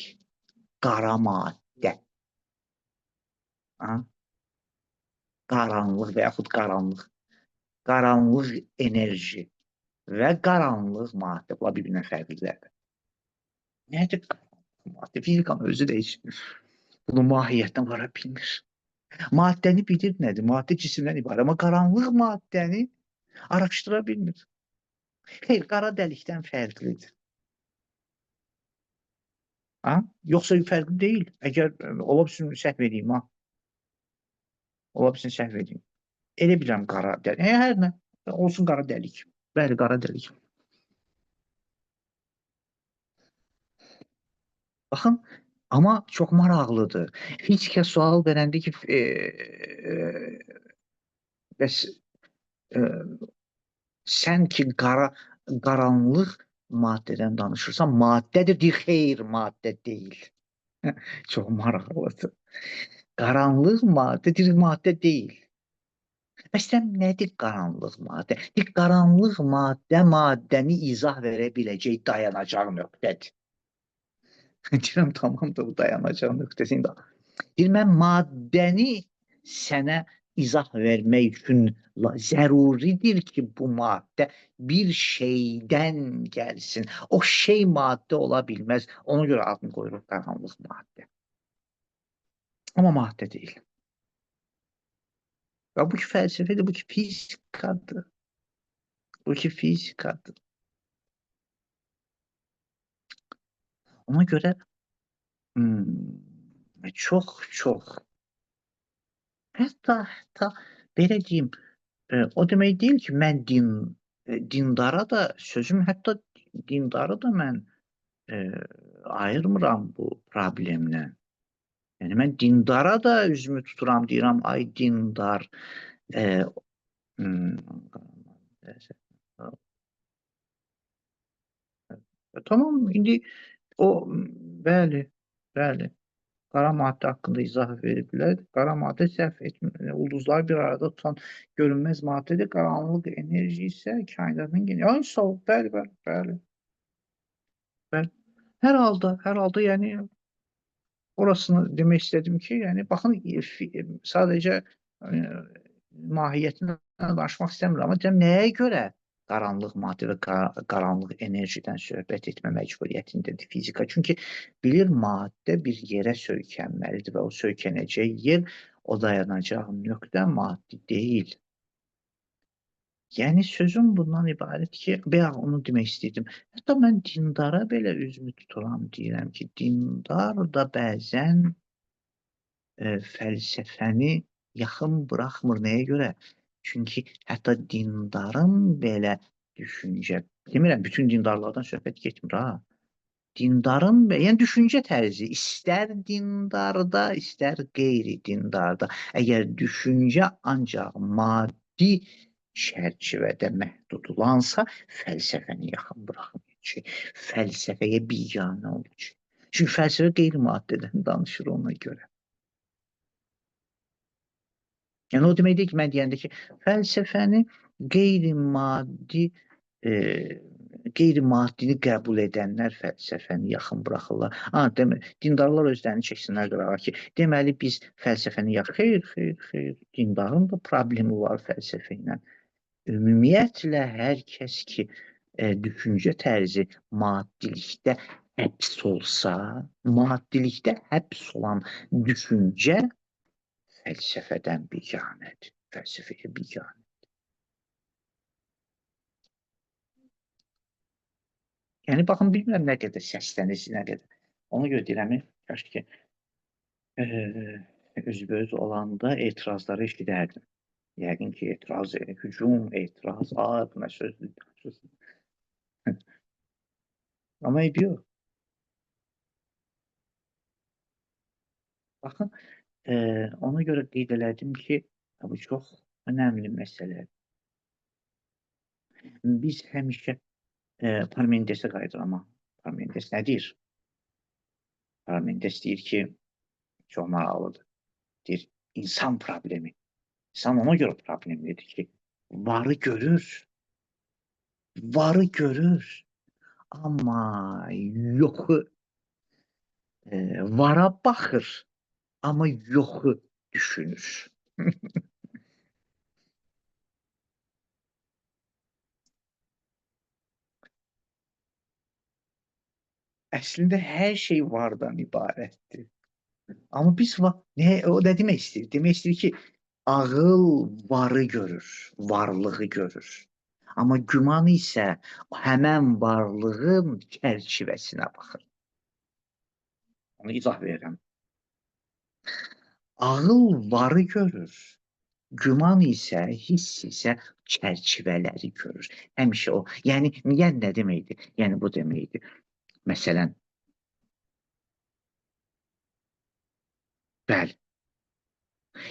[SPEAKER 1] qara maddə. Ha? Qaranlıq və yaxud qaranlıq. Qaranlıq enerji və qaranlıq maddə. Bunlar bir-birindən fərqlidirlər. Nədir qaranlıq maddə? Fizikanın özü də heç bunu mahiyyətdən vara bilmir. Maddəni bilir nədir? Maddə cisimdən ibarət. Amma qaranlıq maddəni araşdıra bilmir. Xeyr, qara dəlikdən fərqlidir. Ha? Yoxsa fərqli deyil. Əgər ola bilsin səhv edeyim, ha. Ola bilsin səhv edeyim. Elə bilirəm qara dəlik. Hər nə. Olsun qara dəlik. Bəli, qara dəlik. Baxın, amma çox maraqlıdır. Fizika sual verəndə ki, bəs sən ki qaranlıq maddədən danışırsan, maddədir, deyir, xeyr, maddə deyil. Çox maraqlıdır. Qaranlıq maddə, deyir, maddə deyil. Bəs sən nədir qaranlıq maddə? Deyir, qaranlıq maddə maddəni izah verə biləcək dayanacaq nöqtədir. Deyirəm, tamam da bu dayanacaq nöqtəsini də. Deyir, mən maddəni sənə izah vermək üçün zəruridir ki, bu maddə bir şeydən gəlsin. O şey maddə ola bilməz. Ona görə adını qoyuruq qaranlıq maddə. Amma maddə deyil. Və bu ki fəlsəfədir, bu ki fizikadır. Bu ki fizikadır. Ona görə çox hətta belə deyim, o demək deyil ki, mən dindara da sözüm, hətta dindarı da mən ayırmıram bu problemlə. Yəni mən dindara da üzümü tuturam, deyirəm, ay dindar, tamam, indi o, bəli, bəli. Qara maddə haqqında izah veriblər. Qara maddə səhv etmir. Ulduzları bir arada tutan görünməz maddədir. Qaranlıq enerji isə kainatın geni. Ay sağ ol. Bəli, bəli, bəli. Bəli. Hər halda, yəni orasını demək istədim ki, yəni baxın sadəcə mahiyyətindən danışmaq istəmirəm, amma deyirəm nəyə görə qaranlıq maddə və qaranlıq enerjidən söhbət etmə məcburiyyətindədir fizika. Çünki bilir maddə bir yerə söykənməlidir və o söykənəcək yer, o dayanacaq nöqtə maddi deyil. Yəni sözüm bundan ibarət ki, bayaq onu demək istəyirdim. Hətta mən dindara belə üzümü tuturam, deyirəm ki, dindar da bəzən fəlsəfəni yaxın buraxmır. Nəyə görə? Çünki hətta dindarın belə düşüncə, demirəm bütün dindarlardan söhbət getmir ha. Dindarın, yəni düşüncə tərzi istər dindarda, istər qeyri-dindarda, əgər düşüncə ancaq maddi çərçivədə məhdudlansa, fəlsəfəni yaxın buraxmayacaq. Fəlsəfəyə biganə olacaq. Çünki fəlsəfə qeyri-maddədən danışır ona görə. Yəni o deməkdir ki, mən deyəndə ki, fəlsəfəni qeyri-maddi qeyri-maddini qəbul edənlər fəlsəfəni yaxın buraxırlar. Ha, demək, dindarlar özlərini çəksinlər qırağa ki, deməli biz fəlsəfəni yaxın. Xeyr, xeyr, xeyr. Dindarın da problemi var fəlsəfə ilə. Ümumiyyətlə hər kəs ki düşüncə tərzi maddilikdə həbs olsa, maddilikdə həbs olan düşüncə fəlsəfədən biganədir. Fəlsəfəyə biganə. Yəni baxın, bilmirəm nə qədər səslənir, nə qədər. Ona görə deyirəm, kaş ki üzbəüz olanda etirazları eşidərdim. Yəqin ki, etiraz, hücum, etiraz, bu nə sözdür, danışırsın. Amma eybi yox. Baxın, ona görə qeyd elədim ki, bu çox önəmli məsələdir. Biz həmişə Parmenidesə qayıdır amma Parmenides nə deyir? Parmenides deyir ki, çox maraqlıdır. Deyir, insan problemi. İnsan ona görə problemlidir ki, varı görür. Varı görür. Amma yoxu vara baxır, amma yoxu düşünür. Əslində hər şey vardan ibarətdir. Amma biz ne, o nə demək istəyir? Demək istəyir ki, ağıl varı görür, varlığı görür. Amma güman isə həmən varlığın çərçivəsinə baxır. Onu izah verirəm. Ağıl varı görür. Güman isə, hiss isə çərçivələri görür. Həmişə o. Yəni, yəni nə deməkdir? Yəni bu deməkdir. Məsələn, bəli.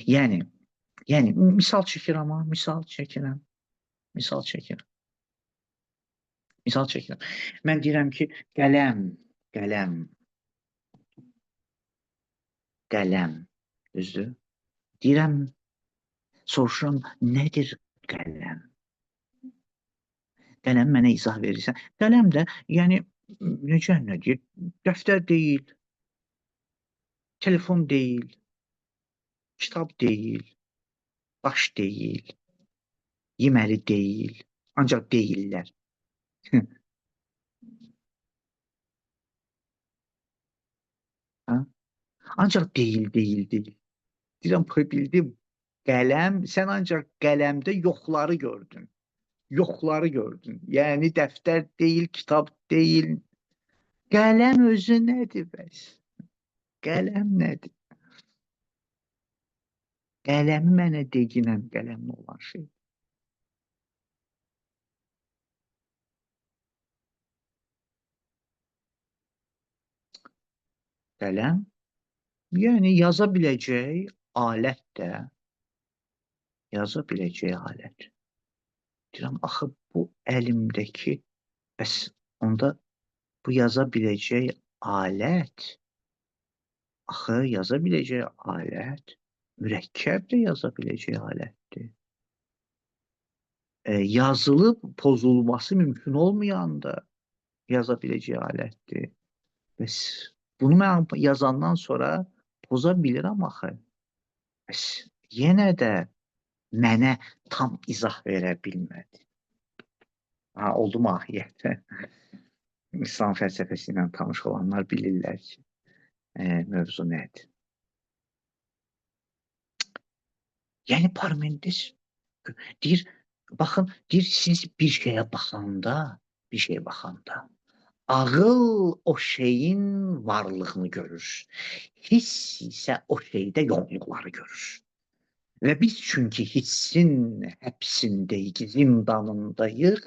[SPEAKER 1] Yəni misal çəkirəm ha, misal çəkirəm. Misal çəkirəm. Misal çəkirəm. Mən deyirəm ki, qələm, qələm, qələm, düzdür? Deyirəm, soruşuram, nədir qələm? Qələm mənə izah verirsən. Qələm də, yəni, necə nə deyir? Dəftər deyil, telefon deyil, kitab deyil, daş deyil, yeməli deyil, ancaq deyirlər. Ha? Ancaq deyil, deyil, deyil. Deyirəm, bildim. Qələm, sən ancaq qələmdə yoxları gördün. Yoxları gördün. Yəni dəftər deyil, kitab deyil. Qələm özü nədir bəs? Qələm nədir? Qələmi mənə deginən qələmli olan şey. Qələm, yəni yaza biləcək alət də, yaza biləcək alət. Deyirəm, axı bu əlimdəki, bəs onda bu yaza biləcək alət, axı yaza biləcək alət, mürəkkəb də yaza biləcək alətdir. Yazılıb pozulması mümkün olmayan da yaza biləcək alətdir. Bəs bunu mən yazandan sonra poza bilirəm axı. Bəs yenə də mənə tam izah verə bilmədi. Ha, oldu mahiyyət. İslam fəlsəfəsi ilə tanış olanlar bilirlər ki, mövzu nədir. Yəni Parmenides deyir, baxın, deyir siz bir şeyə baxanda, bir şeyə baxanda ağıl o şeyin varlığını görür. Hiss isə o şeydə yoxluqları görür. Və biz çünki hissin həbsindəyik, zindanındayıq,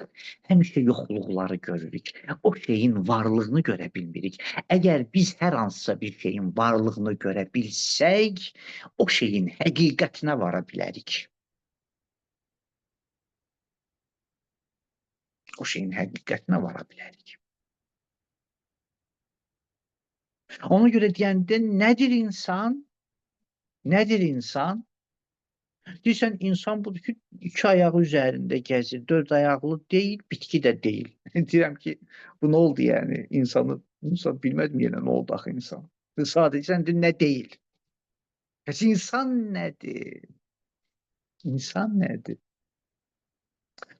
[SPEAKER 1] həmişə yoxluqları görürük. O şeyin varlığını görə bilmirik. Əgər biz hər hansısa bir şeyin varlığını görə bilsək, o şeyin həqiqətinə vara bilərik. O şeyin həqiqətinə vara bilərik. Ona görə deyəndə nədir insan? Nədir insan? Deyirsən, insan budur ki, iki ayağı üzərində gəzir, dörd ayaqlı deyil, bitki də deyil. Deyirəm ki, bu nə oldu yəni? İnsanı, insan bilmədim yenə nə oldu axı insan. Sadəcə sən nə deyil. Bəs insan nədir? İnsan nədir?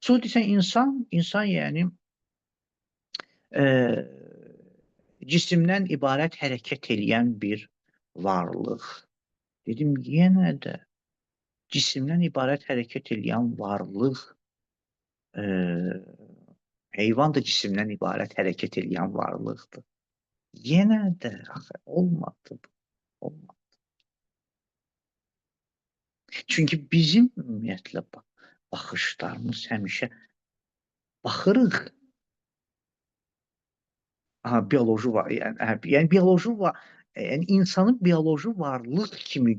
[SPEAKER 1] Sonra deyirsən, insan, insan yəni cisimdən ibarət hərəkət eləyən bir varlıq. Dedim, yenə də cisimdən ibarət hərəkət eləyən varlıq, heyvan da cisimdən ibarət hərəkət eləyən varlıqdır. Yenə də axı, olmadı bu. Olmadı. Çünki bizim ümumiyyətlə baxışlarımız həmişə baxırıq. Aha, bioloji var, yəni bioloji var. Yəni insanı bioloji varlıq kimi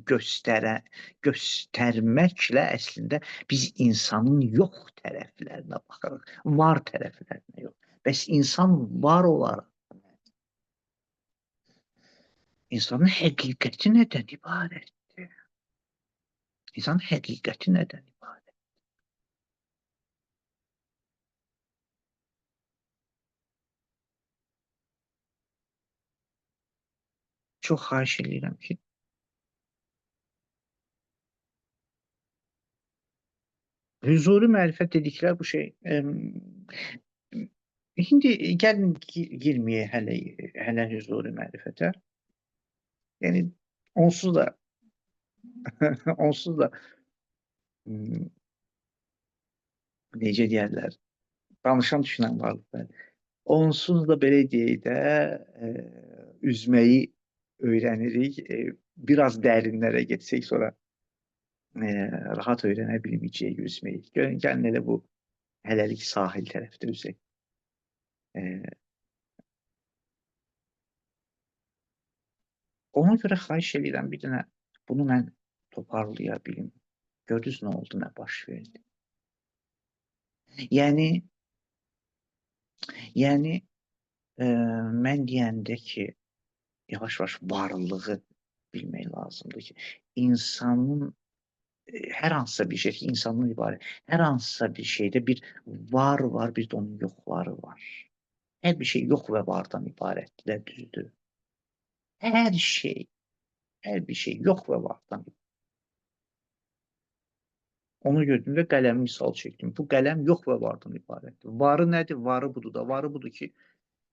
[SPEAKER 1] göstərməklə əslində biz insanın yox tərəflərinə baxırıq, var tərəflərinə yox. Bəs insan var olaraq insanın həqiqəti nədən ibarətdir? İnsanın həqiqəti nədən ibarətdir? Çox xahiş edirəm ki, hüzuri mərifət dedikləri bu şey, indi gəlin girməyək hələ hüzuri mərifətə. Yəni onsuz da onsuz da necə deyərlər, danışan düşünən varlıqlar. Onsuz da belə deyək də, üzməyi öyrənirik. Biraz dərinlərə getsək sonra rahat öyrənə bilməyəcəyik üzməyi. Görün, gəlin elə bu hələlik sahil tərəfdə üzək. Ona görə xahiş edirəm bir dənə bunu mən toparlaya bilim. Gördünüz nə oldu, nə baş verdi. Yəni, mən deyəndə ki, yavaş-yavaş varlığı bilmək lazımdır ki, insanın hər hansısa bir şey, insanın ibarət, hər hansısa bir şeydə bir var var, bir də onun yoxları var. Hər bir şey yox və vardan ibarətdir də, düzdür. Hər şey, hər bir şey yox və vardan ibarət. Onu gördüyümdə qələmi misal çəkdim. Bu qələm yox və vardan ibarətdir. Varı nədir? Varı budur da. Varı budur ki,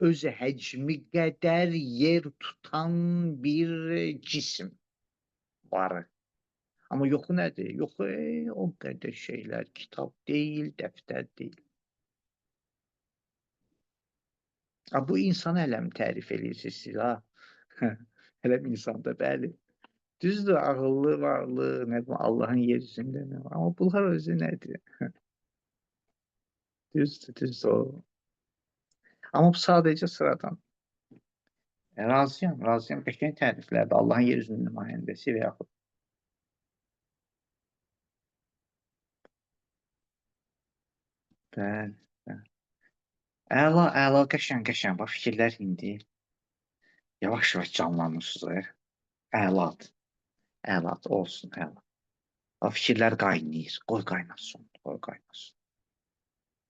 [SPEAKER 1] öz həcmi qədər yer tutan bir cisim varı. Amma yoxu nədir? Yoxu o qədər şeylər, kitab deyil, dəftər deyil. Ha, bu insanı hələm tərif edirsiniz siz, ha? Hələm insanda, bəli. Düzdür, ağıllı, varlı, nə bilim, Allahın yer üzündə nə var. Amma bunlar özü nədir? Düzdür, düzdür o. Amma bu sadəcə sıradan. Razıyam, razıyam. Qəşəng təriflərdir. Allahın yer üzünün nümayəndəsi və yaxud. Bəli, bəli. Əla, əla, qəşəng, qəşəng. Bax, fikirlər indi yavaş-yavaş canlanırsınız. Əladır. Əladır, olsun, əla. Bax, fikirlər qaynayır. Qoy qaynasın, qoy qaynasın.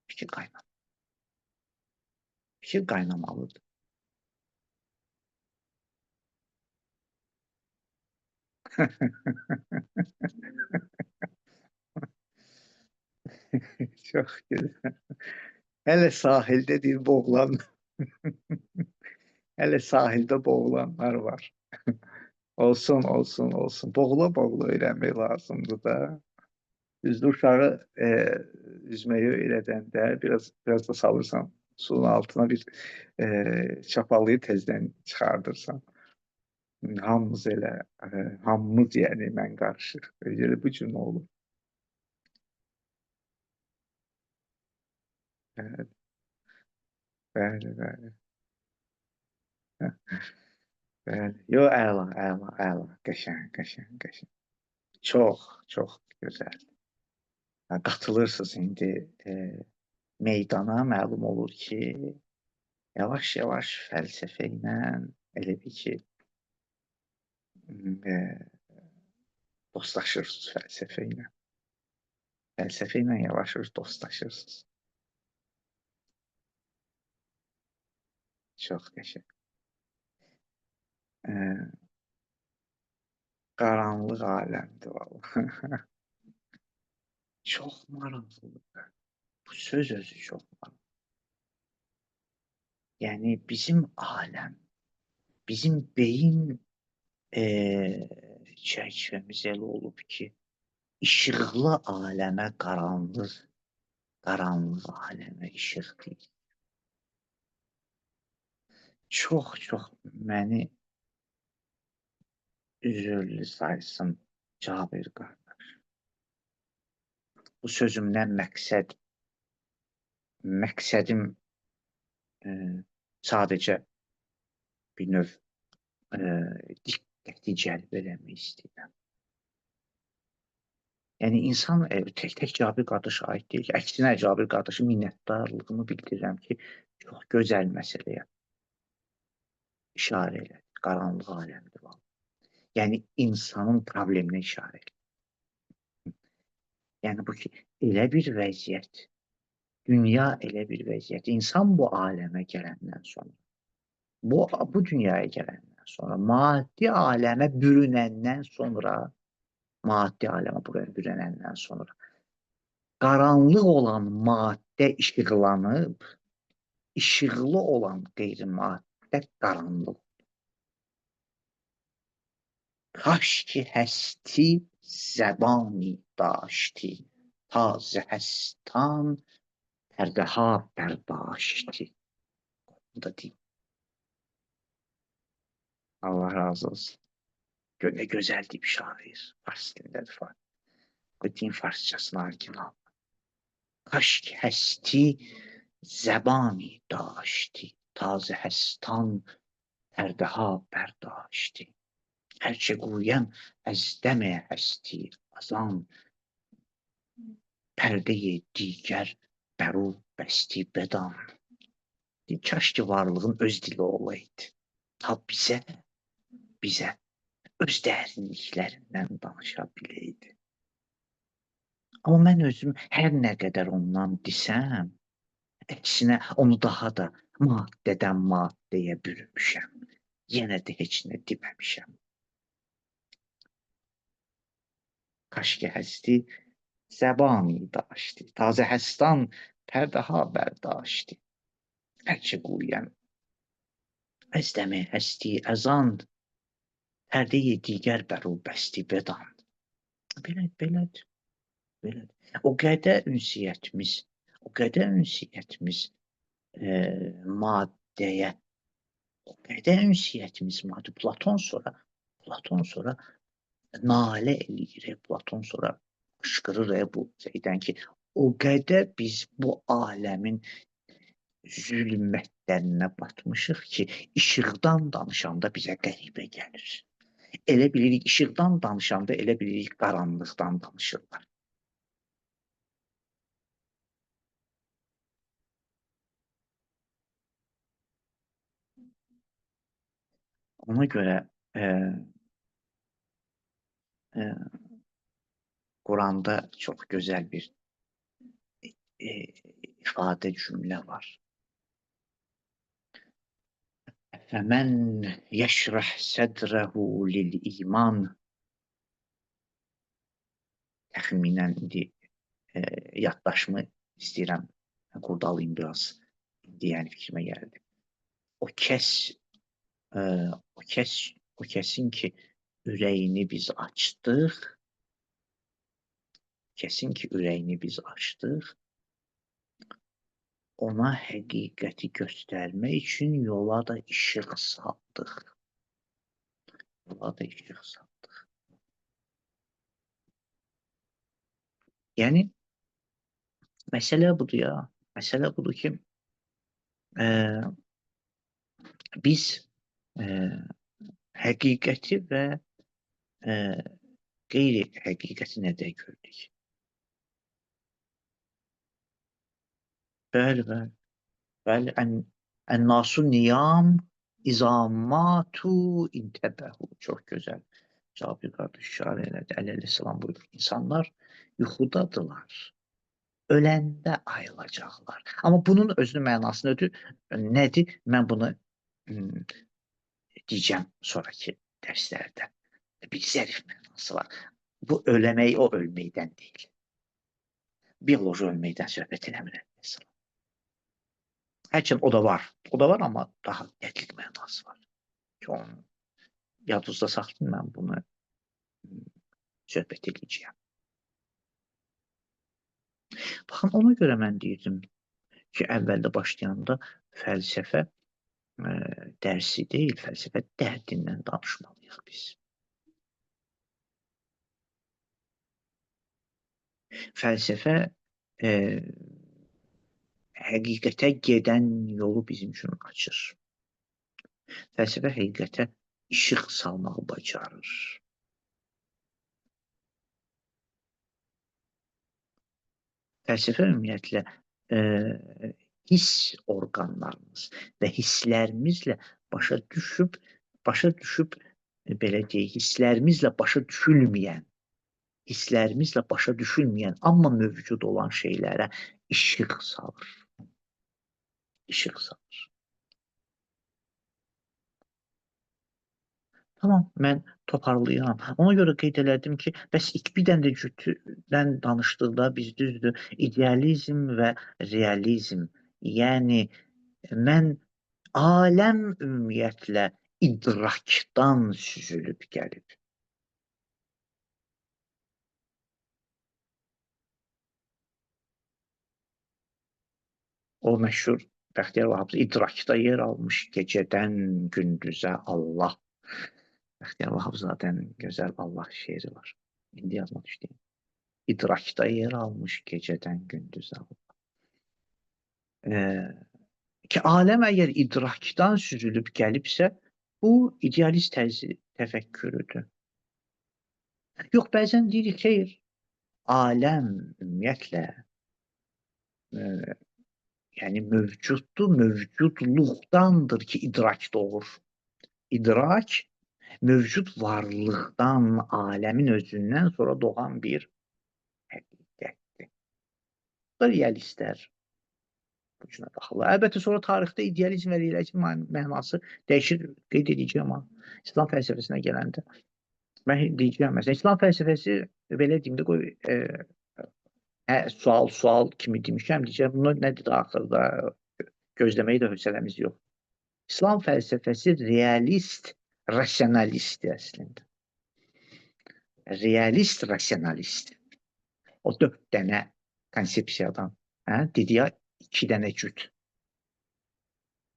[SPEAKER 1] Fikir qaynar. Fikir qaynamalıdır. Çox gözəl. Hələ sahildə bir boğulan. Hələ sahildə boğulanlar var. Olsun, olsun, olsun. Boğula-boğula öyrənmək lazımdır da. Düzdür, uşağı üzməyi öyrədəndə biraz da salırsan suyun altına bir çapalayıb tezdən çıxardırsan. Hamımız elə, hamımız yəni mən qarışıq. Elə bu cür olur. Bəli, bəli, bəli. Bəli. Yo, əla, əla, əla. Qəşəng, qəşəng, qəşəng. Çox, çox gözəl. Qatılırsınız indi meydana, məlum olur ki, yavaş-yavaş fəlsəfə ilə elə bir ki, dostlaşırsınız fəlsəfə ilə. Fəlsəfə ilə yavaş-yavaş dostlaşırsınız. Çox qəşəng. Qaranlıq aləmdir vallahi. Çox maraqlıdır. Bu söz özü çox maraqlı. Yəni bizim aləm, bizim beyin çərçivəmiz elə olub ki, işıqlı aləmə qaranlıq, qaranlıq aləmə işıq deyil. Çox-çox məni üzürlü saysın Cabir qardaş. Bu sözümdən məqsədim sadəcə bir növ diqqəti cəlb eləmək istəyirəm. Yəni insan tək-tək Cabir qardaşa aid deyil ki, əksinə Cabir qardaşa minnətdarlığımı bildirirəm ki, çox gözəl məsələyə işarə elədi. Qaranlıq aləmdir vallahi. Yəni insanın probleminə işarə elədi. Yəni bu ki, elə bir vəziyyət, dünya elə bir vəziyyət, insan bu aləmə gələndən sonra, bu dünyaya gələndən sonra, maddi aləmə bürünəndən sonra, maddi aləmə bürünəndən sonra, qaranlıq olan maddə işıqlanıb, işıqlı olan qeyri-maddə qaranlıq. Kaş ki həsti zəbani daşti, ta zəhəstan pərdəha bərdaşti. Bunu da deyim. Allah razı olsun. Gör nə gözəl deyib şair. Fars dilindədir fars. Deyim farsçasını orijinal. Kaş ki həsti zəbani daşti, ta zəhəstan pərdəha bərdaşti. Hər çə guyəm əz dəmə həsti azan, pərdəyi digər bəru bəsti bədan. Kaş ki varlığın öz dili olaydı. Ta bizə öz dərinliklərindən danışa biləydi. Amma mən özüm hər nə qədər ondan desəm, əksinə onu daha da maddədən maddəyə bürümüşəm. Yenə də heç nə deməmişəm. Kaş ki həsti zəbani daşti, tazə həstan pərdəha bərdaşti. Hər çə guyəm əz dəmə həsti əzan, pərdəyi digər bəru bəsti bədan. Belədir, belədir, belədir. O qədər ünsiyyətimiz, o qədər ünsiyyətimiz maddəyə, o qədər ünsiyyətimiz maddə. Platon sonra nalə eləyir, Platon sonra qışqırır bu şeydən ki, o qədər biz bu aləmin zülmətlərinə batmışıq ki, işıqdan danışanda bizə qəribə gəlir. Elə bilirik, işıqdan danışanda elə bilirik, qaranlıqdan danışırlar. Ona görə Quranda çox gözəl bir ifadə cümlə var. Fəmən yeşrah sədrəhu lil iman. Təxminən indi yaddaşımı istəyirəm qurdalayım biraz. İndi yəni fikrimə gəldi. O kəsin ki ürəyini biz açdıq, kəsin ki ürəyini biz açdıq, ona həqiqəti göstərmək üçün yola da işıq saldıq. Qaranlığa da işıq saldıq. Yəni, məsələ budur ya. Məsələ budur ki, biz həqiqəti və qeyri-həqiqəti nədə gördük? Bəli, bəli. Bəli, ən-nasu niyam izamatu intebəhu. Çox gözəl. Cabir qardaş işarə elədi. Əli əleyhissalam buyurur. İnsanlar yuxudadılar. Öləndə ayılacaqlar. Amma bunun özünün mənası nədir? Nədir? Mən bunu deyəcəm sonraki dərslərdə. Bir zərif mənası var. Bu öləmək o ölməkdən deyil. Bioloji ölməkdən söhbət eləmir. Hərçənd o da var. O da var, amma daha dəqiq mənası var. Ki, onu yadınızda saxlayın, mən bunu söhbət edəcəyəm. Baxın, ona görə mən deyirdim ki, əvvəldə başlayanda fəlsəfə dərsi deyil, fəlsəfə dərdindən danışmalıyıq biz. Fəlsəfə həqiqətə gedən yolu bizim üçün açır. Fəlsəfə həqiqətə işıq salmağı bacarır. Fəlsəfə ümumiyyətlə hiss orqanlarımız və hisslərimizlə başa düşüb belə deyək, hisslərimizlə başa düşülməyən, amma mövcud olan şeylərə işıq salır. İşıq salır. Tamam, mən toparlayıram. Ona görə qeyd elədim ki, bəs bir dənə də cütdən danışdıqda biz düzdür, idealizm və realizm. Yəni, mən aləm ümumiyyətlə idrakdan süzülüb gəlib. O məşhur Bəxtiyar Vahabzadə idrakda yer almış gecədən gündüzə Allah. Bəxtiyar Vahabzadənin gözəl Allah şeiri var. İndi yadıma düşdü. İdrakda yer almış gecədən gündüzə Allah. Ki, aləm əgər idrakdan süzülüb gəlibsə, bu idealist tərzi təfəkkürüdür. Yox, bəzən deyirik, xeyr, aləm ümumiyyətlə yəni mövcuddur, mövcudluqdandır ki, idrak doğur. İdrak mövcud varlıqdan, aləmin özündən sonra doğan bir həqiqətdir. Bu da realistlər bu cünə baxırlar. Əlbəttə, sonra tarixdə idealizm və realizm mənası dəyişir, qeyd edəcəyəm, amma İslam fəlsəfəsinə gələndə mən deyəcəyəm, məsələn, İslam fəlsəfəsi belə deyim də, qoy sual kimi demişəm, deyəcəm, bunlar nədir axırda, gözləməyi də hövsələmiz yox. İslam fəlsəfəsi realist, rasionalistdir əslində. Realist, rasionalist. O 4 dənə konsepsiyadan, dedi ya, 2 dənə cüt.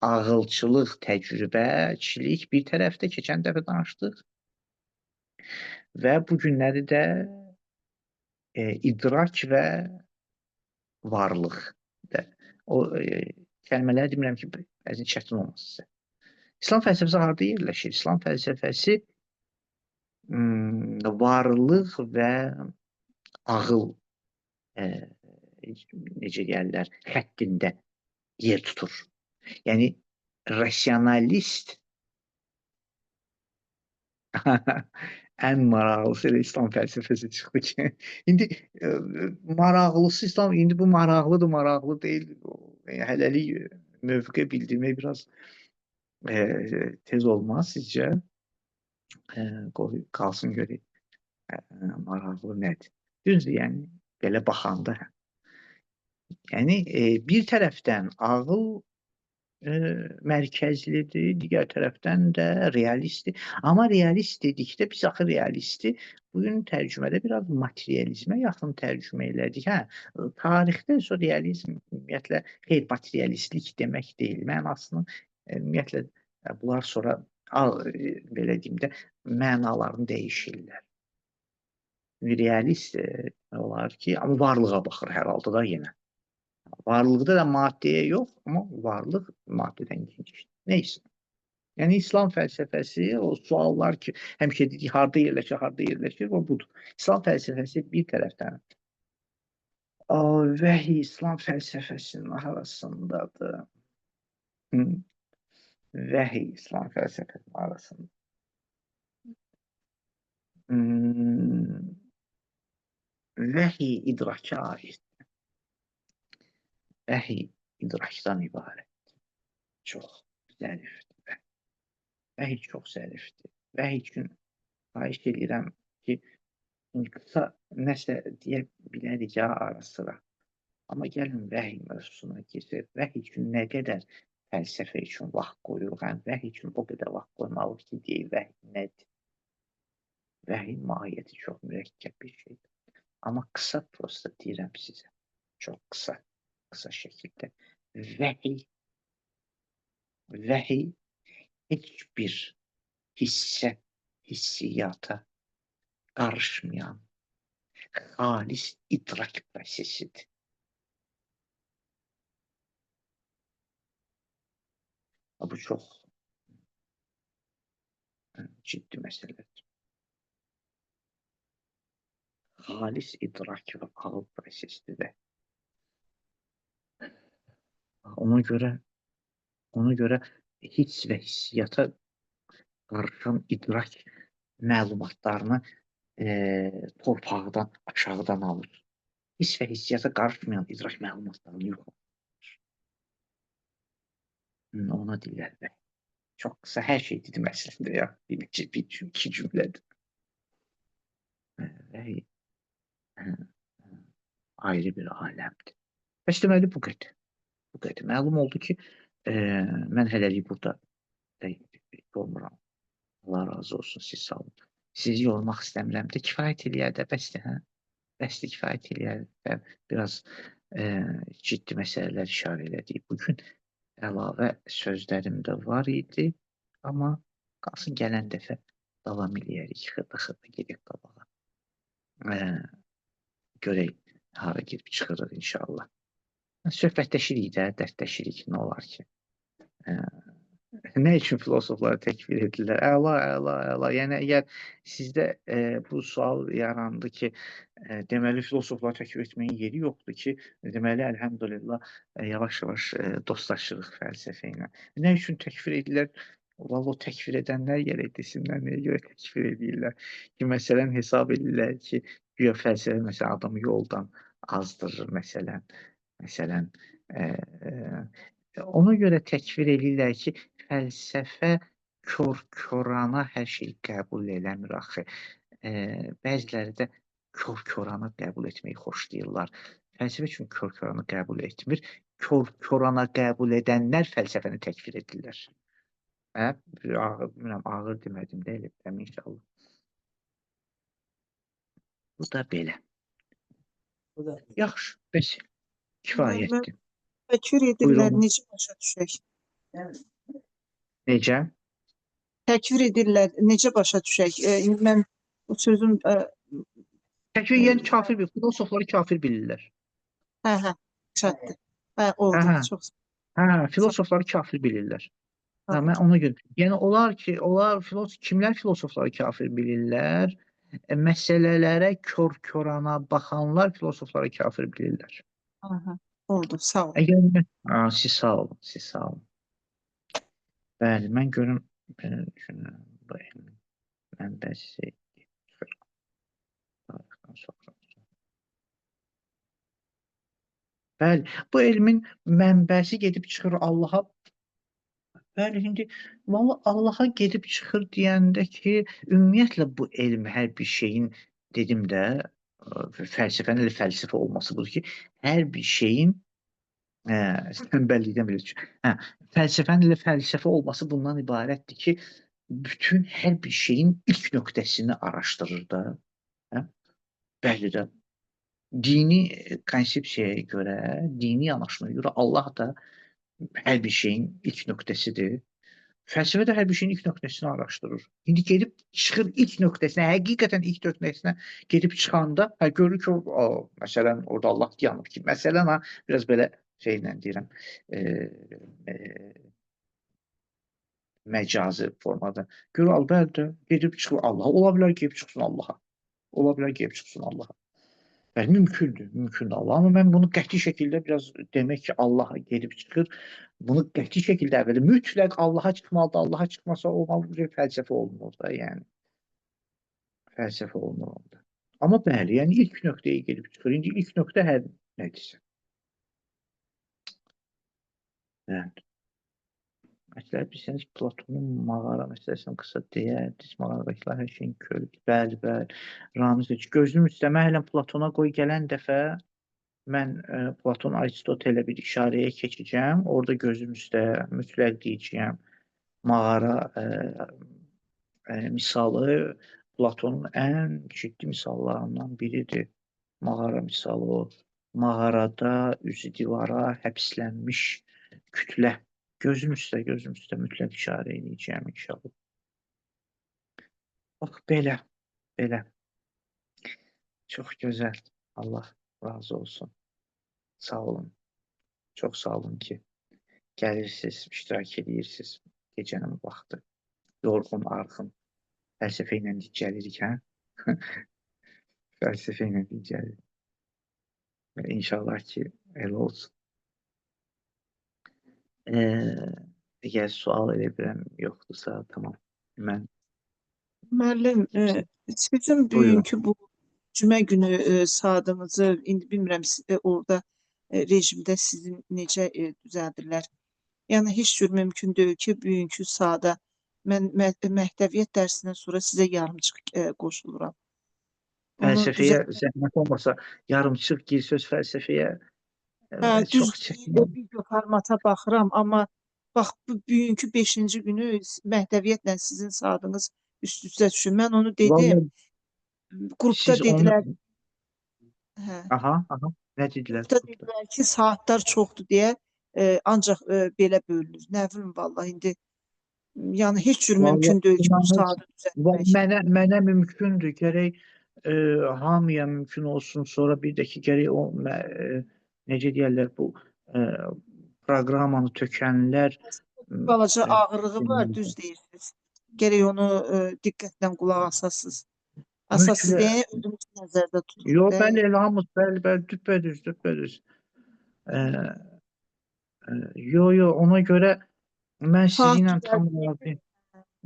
[SPEAKER 1] Ağılçılıq, təcrübəçilik bir tərəfdə, keçən dəfə danışdıq. Və bu günləri də idrak və varlıq. O kəlmələr demirəm ki, bəzən çətin olmaz sizə. İslam fəlsəfəsi harada yerləşir? İslam fəlsəfəsi varlıq və ağıl necə deyərlər, xəttində yer tutur. Yəni, rasionalist ən maraqlısı elə İslam fəlsəfəsi çıxdı ki, indi maraqlısı İslam, indi bu maraqlıdır, maraqlı deyil. Yəni, hələlik mövqe bildirmək biraz tez olmaz sizcə. Qoy qalsın görək maraqlı nədir. Düzdür, yəni belə baxanda. Yəni bir tərəfdən ağıl mərkəzlidir, digər tərəfdən də realistdir. Amma realist dedikdə biz axı realisti bugün tərcümədə biraz materializmə yaxın tərcümə elədik. Hə, tarixdə isə realizm ümumiyyətlə xeyr materialistlik demək deyil. Mənasını ümumiyyətlə bunlar sonra Belə deyim də, mənalarını dəyişirlər. Realist olar ki, amma varlığa baxır hər halda da yenə. Varlıqda da maddəyə yox, amma varlıq maddədən genişdir. Neysə. Yəni İslam fəlsəfəsi o suallar ki, həmişə dedik harda yerləşir, harda yerləşir, o budur. İslam fəlsəfəsi bir tərəfdən vəhiy İslam fəlsəfəsinin arasındadır. Vəhiy İslam fəlsəfəsinin arasında. Vəhiy idraka aiddir. Vəhiy idrakdan ibarət. Çox zərifdir. Vəhiy çox zərifdir. Vəhiy üçün xahiş edirəm ki, qısa nəsə deyə bilərik ya ara sıra. Amma gəlin vəhiy mövzusuna keçək. Vəhiy üçün nə qədər fəlsəfə üçün vaxt qoyuruq, həm vəhiy üçün o qədər vaxt qoymalıyıq ki, deyək vəhiy nədir? Vəhiy mahiyyəti çox mürəkkəb bir şeydir. Amma qısa prosta deyirəm sizə. Çox qısa, qısa şəkildə. Vəhiy heç bir hissə, hissiyata qarışmayan xalis idrak prosesidir. Bu çox ciddi məsələdir. Xalis idrak və ağıl prosesidir də. Ona görə hiss və hissiyata qarışan idrak məlumatlarını torpaqdan, aşağıdan alır. Hiss və hissiyata qarışmayan idrak məlumatlarını yox alır. Ona deyirlər vəhiy. Çox qısa hər şey dedim əslində ya. Bir iki cümlədir. Vəhiy ayrı bir aləmdir. Bəs deməli bu qədər. Bu qədər. Məlum oldu ki, mən hələlik burada yormuram. Allah razı olsun, siz sağ olun. Sizi yormaq istəmirəm də, kifayət eləyər də, bəsdir, hə? Bəsdir, kifayət eləyər də. Biraz ciddi məsələlər işarə elədik. Bugün əlavə sözlərim də var idi, amma qalsın gələn dəfə davam eləyərik, xırda-xırda gedək qabağa. Görək hara gedib çıxırıq inşallah. Söhbətləşirik də, dərdləşirik, nə olar ki. Nə üçün filosofları təkfir edirlər? Əla, əla, əla. Yəni əgər sizdə bu sual yarandı ki, deməli filosofları təkfir etməyin yeri yoxdur ki, deməli əlhəmdülillah yavaş-yavaş dostlaşırıq fəlsəfə ilə. Nə üçün təkfir edirlər? Vallahi o təkfir edənlər gərək desinlər nəyə görə təkfir edirlər. Ki, məsələn hesab edirlər ki, güya fəlsəfə məsələn adamı yoldan azdırır məsələn. Məsələn, ona görə təkfir edirlər ki, fəlsəfə kor-korana hər şeyi qəbul eləmir axı. Bəziləri də kor-korana qəbul etməyi xoşlayırlar. Fəlsəfə üçün kor-korana qəbul etmir. Kor-korana qəbul edənlər fəlsəfəni təkfir edirlər. Hə? Ağır, bilmirəm, ağır demədim də elə bilmirəm inşallah. Bu da belə.
[SPEAKER 2] Bu da.
[SPEAKER 1] Yaxşı, bəs kifayətdir.
[SPEAKER 3] Təkfir edirlər,
[SPEAKER 1] Buyurun.
[SPEAKER 3] necə başa düşək?
[SPEAKER 1] Necə?
[SPEAKER 3] Təkfir edirlər, necə başa düşək? İndi mən bu sözün
[SPEAKER 1] Təkfir yəni kafir bir, filosofları kafir bilirlər.
[SPEAKER 3] Hə, çatdı. Hə, oldu.
[SPEAKER 1] Hə,
[SPEAKER 3] Çox
[SPEAKER 1] hə, filosofları kafir bilirlər. Hə,
[SPEAKER 3] sağ ol.
[SPEAKER 1] mən ona görə. Yəni onlar ki, onlar filosof kimlər filosofları kafir bilirlər? Məsələlərə kor-korana baxanlar filosofları kafir bilirlər.
[SPEAKER 3] Aha, oldu. Sağ ol.
[SPEAKER 1] Əgər mən, siz sağ olun, siz sağ olun. Bəli, mən görüm, belə düşünürəm, bu elmin mənbəsi tarixdən sonra. Bəli, bu elmin mənbəsi gedib çıxır Allaha. Bəli, indi valla Allaha gedib çıxır deyəndə ki, ümumiyyətlə bu elm hər bir şeyin dedim də, fəlsəfənin elə fəlsəfə olması budur ki, hər bir şeyin tənbəllikdən bilir. Hə, fəlsəfənin elə fəlsəfə olması bundan ibarətdir ki, bütün hər bir şeyin ilk nöqtəsini araşdırır da. Hə? Bəli də. Dini konsepsiyaya görə, dini yanaşmaya görə Allah da hər bir şeyin ilk nöqtəsidir. Fəlsəfə də hər bir şeyin ilk nöqtəsini araşdırır. İndi gedib çıxır ilk nöqtəsinə, həqiqətən ilk nöqtəsinə gedib çıxanda, hə görür ki, o, məsələn, orada Allah dayanıb ki, məsələn, ha, biraz belə şeylə deyirəm, e, e, məcazi formada. Görür, əlbəttə, gedib çıxır Allaha. Ola bilər gedib çıxsın Allaha. Ola bilər gedib çıxsın Allaha. Bəli, mümkündür, mümkündür Allah. Amma mən bunu qəti şəkildə biraz demək ki, Allaha gedib çıxır, bunu qəti şəkildə əvvəl mütləq Allaha çıxmalıdır, Allaha çıxmasa olmalı, bu cür fəlsəfə olmur da, yəni. Fəlsəfə olmur onda. Amma bəli, yəni ilk nöqtəyə gedib çıxır. İndi ilk nöqtə hər nədirsə. Bəli. Məsləhət bilsəniz Platonun mağara məsələsini qısa deyərdiniz. Mağaradakılar hər şeyin körüdür. Bəli, bəli. Ramiz heç gözüm üstə. Mən hələ Platona qoy gələn dəfə mən Platon Aristotelə bir işarəyə keçəcəm. Orada gözüm üstə mütləq deyəcəyəm. Mağara misalı Platonun ən ciddi misallarından biridir. Mağara misalı o. Mağarada üzü divara həbslənmiş kütlə. Gözüm üstə, gözüm üstə mütləq işarə edəcəyəm inşallah. Bax belə, belə. Çox gözəl. Allah razı olsun. Sağ olun. Çox sağ olun ki, gəlirsiniz, iştirak edirsiniz. Gecənin vaxtı. Yorğun, arxın. Fəlsəfə ilə dincəlirik, hə? Fəlsəfə ilə dincəlirik. Və İnşallah ki, elə olsun. Əgər sual elə bilirəm yoxdursa, tamam. Mən
[SPEAKER 3] Müəllim, sizin
[SPEAKER 1] buyurun.
[SPEAKER 3] bugünkü bu cümə günü saatınızı indi bilmirəm orada rejimdə sizin necə düzəldirlər. Yəni heç cür mümkün deyil ki, bugünkü saata mən məhdəviyyət dərsindən sonra sizə yarımçıq qoşuluram. Onu
[SPEAKER 1] Fəlsəfəyə
[SPEAKER 3] düzəltmək
[SPEAKER 1] zəhmət olmasa yarımçıq gir söz fəlsəfəyə
[SPEAKER 3] Hə,
[SPEAKER 1] çox
[SPEAKER 3] düz
[SPEAKER 1] çətin.
[SPEAKER 3] Video formata baxıram, amma bax bu bugünkü 5-ci günü məhdəviyyətlə sizin saatınız üst-üstə düşür. Mən onu dedim.
[SPEAKER 1] Vallahi
[SPEAKER 3] Qrupda
[SPEAKER 1] siz onu
[SPEAKER 3] dedilər, hə.
[SPEAKER 1] aha, aha. Nə dedilər
[SPEAKER 3] Qrupda
[SPEAKER 1] qrupda?
[SPEAKER 3] dedilər ki, saatlar çoxdur deyə ancaq belə bölünür. Nə bilim vallahi indi yəni heç cür
[SPEAKER 1] Vallahi
[SPEAKER 3] mümkün deyil ki, bu
[SPEAKER 1] inanırsın.
[SPEAKER 3] saatı düzəltmək.
[SPEAKER 1] Mənə mümkündür. Gərək hamıya mümkün olsun. Sonra bir də ki gərək o necə deyirlər bu proqramını tökənlər
[SPEAKER 3] Balaca ağırlığı var, düz deyirsiniz. Gərək onu diqqətlə qulaq asasınız. Asasız
[SPEAKER 1] Mütləq.
[SPEAKER 3] deyə özünüzü nəzərdə tutun
[SPEAKER 1] Yo,
[SPEAKER 3] da.
[SPEAKER 1] bəli, elə hamı, bəli, bəli, düppədüz, düppədüz. Yo, yo, ona görə mən
[SPEAKER 3] Saat
[SPEAKER 1] sizinlə tam
[SPEAKER 3] düzəltmək.
[SPEAKER 1] razıyam.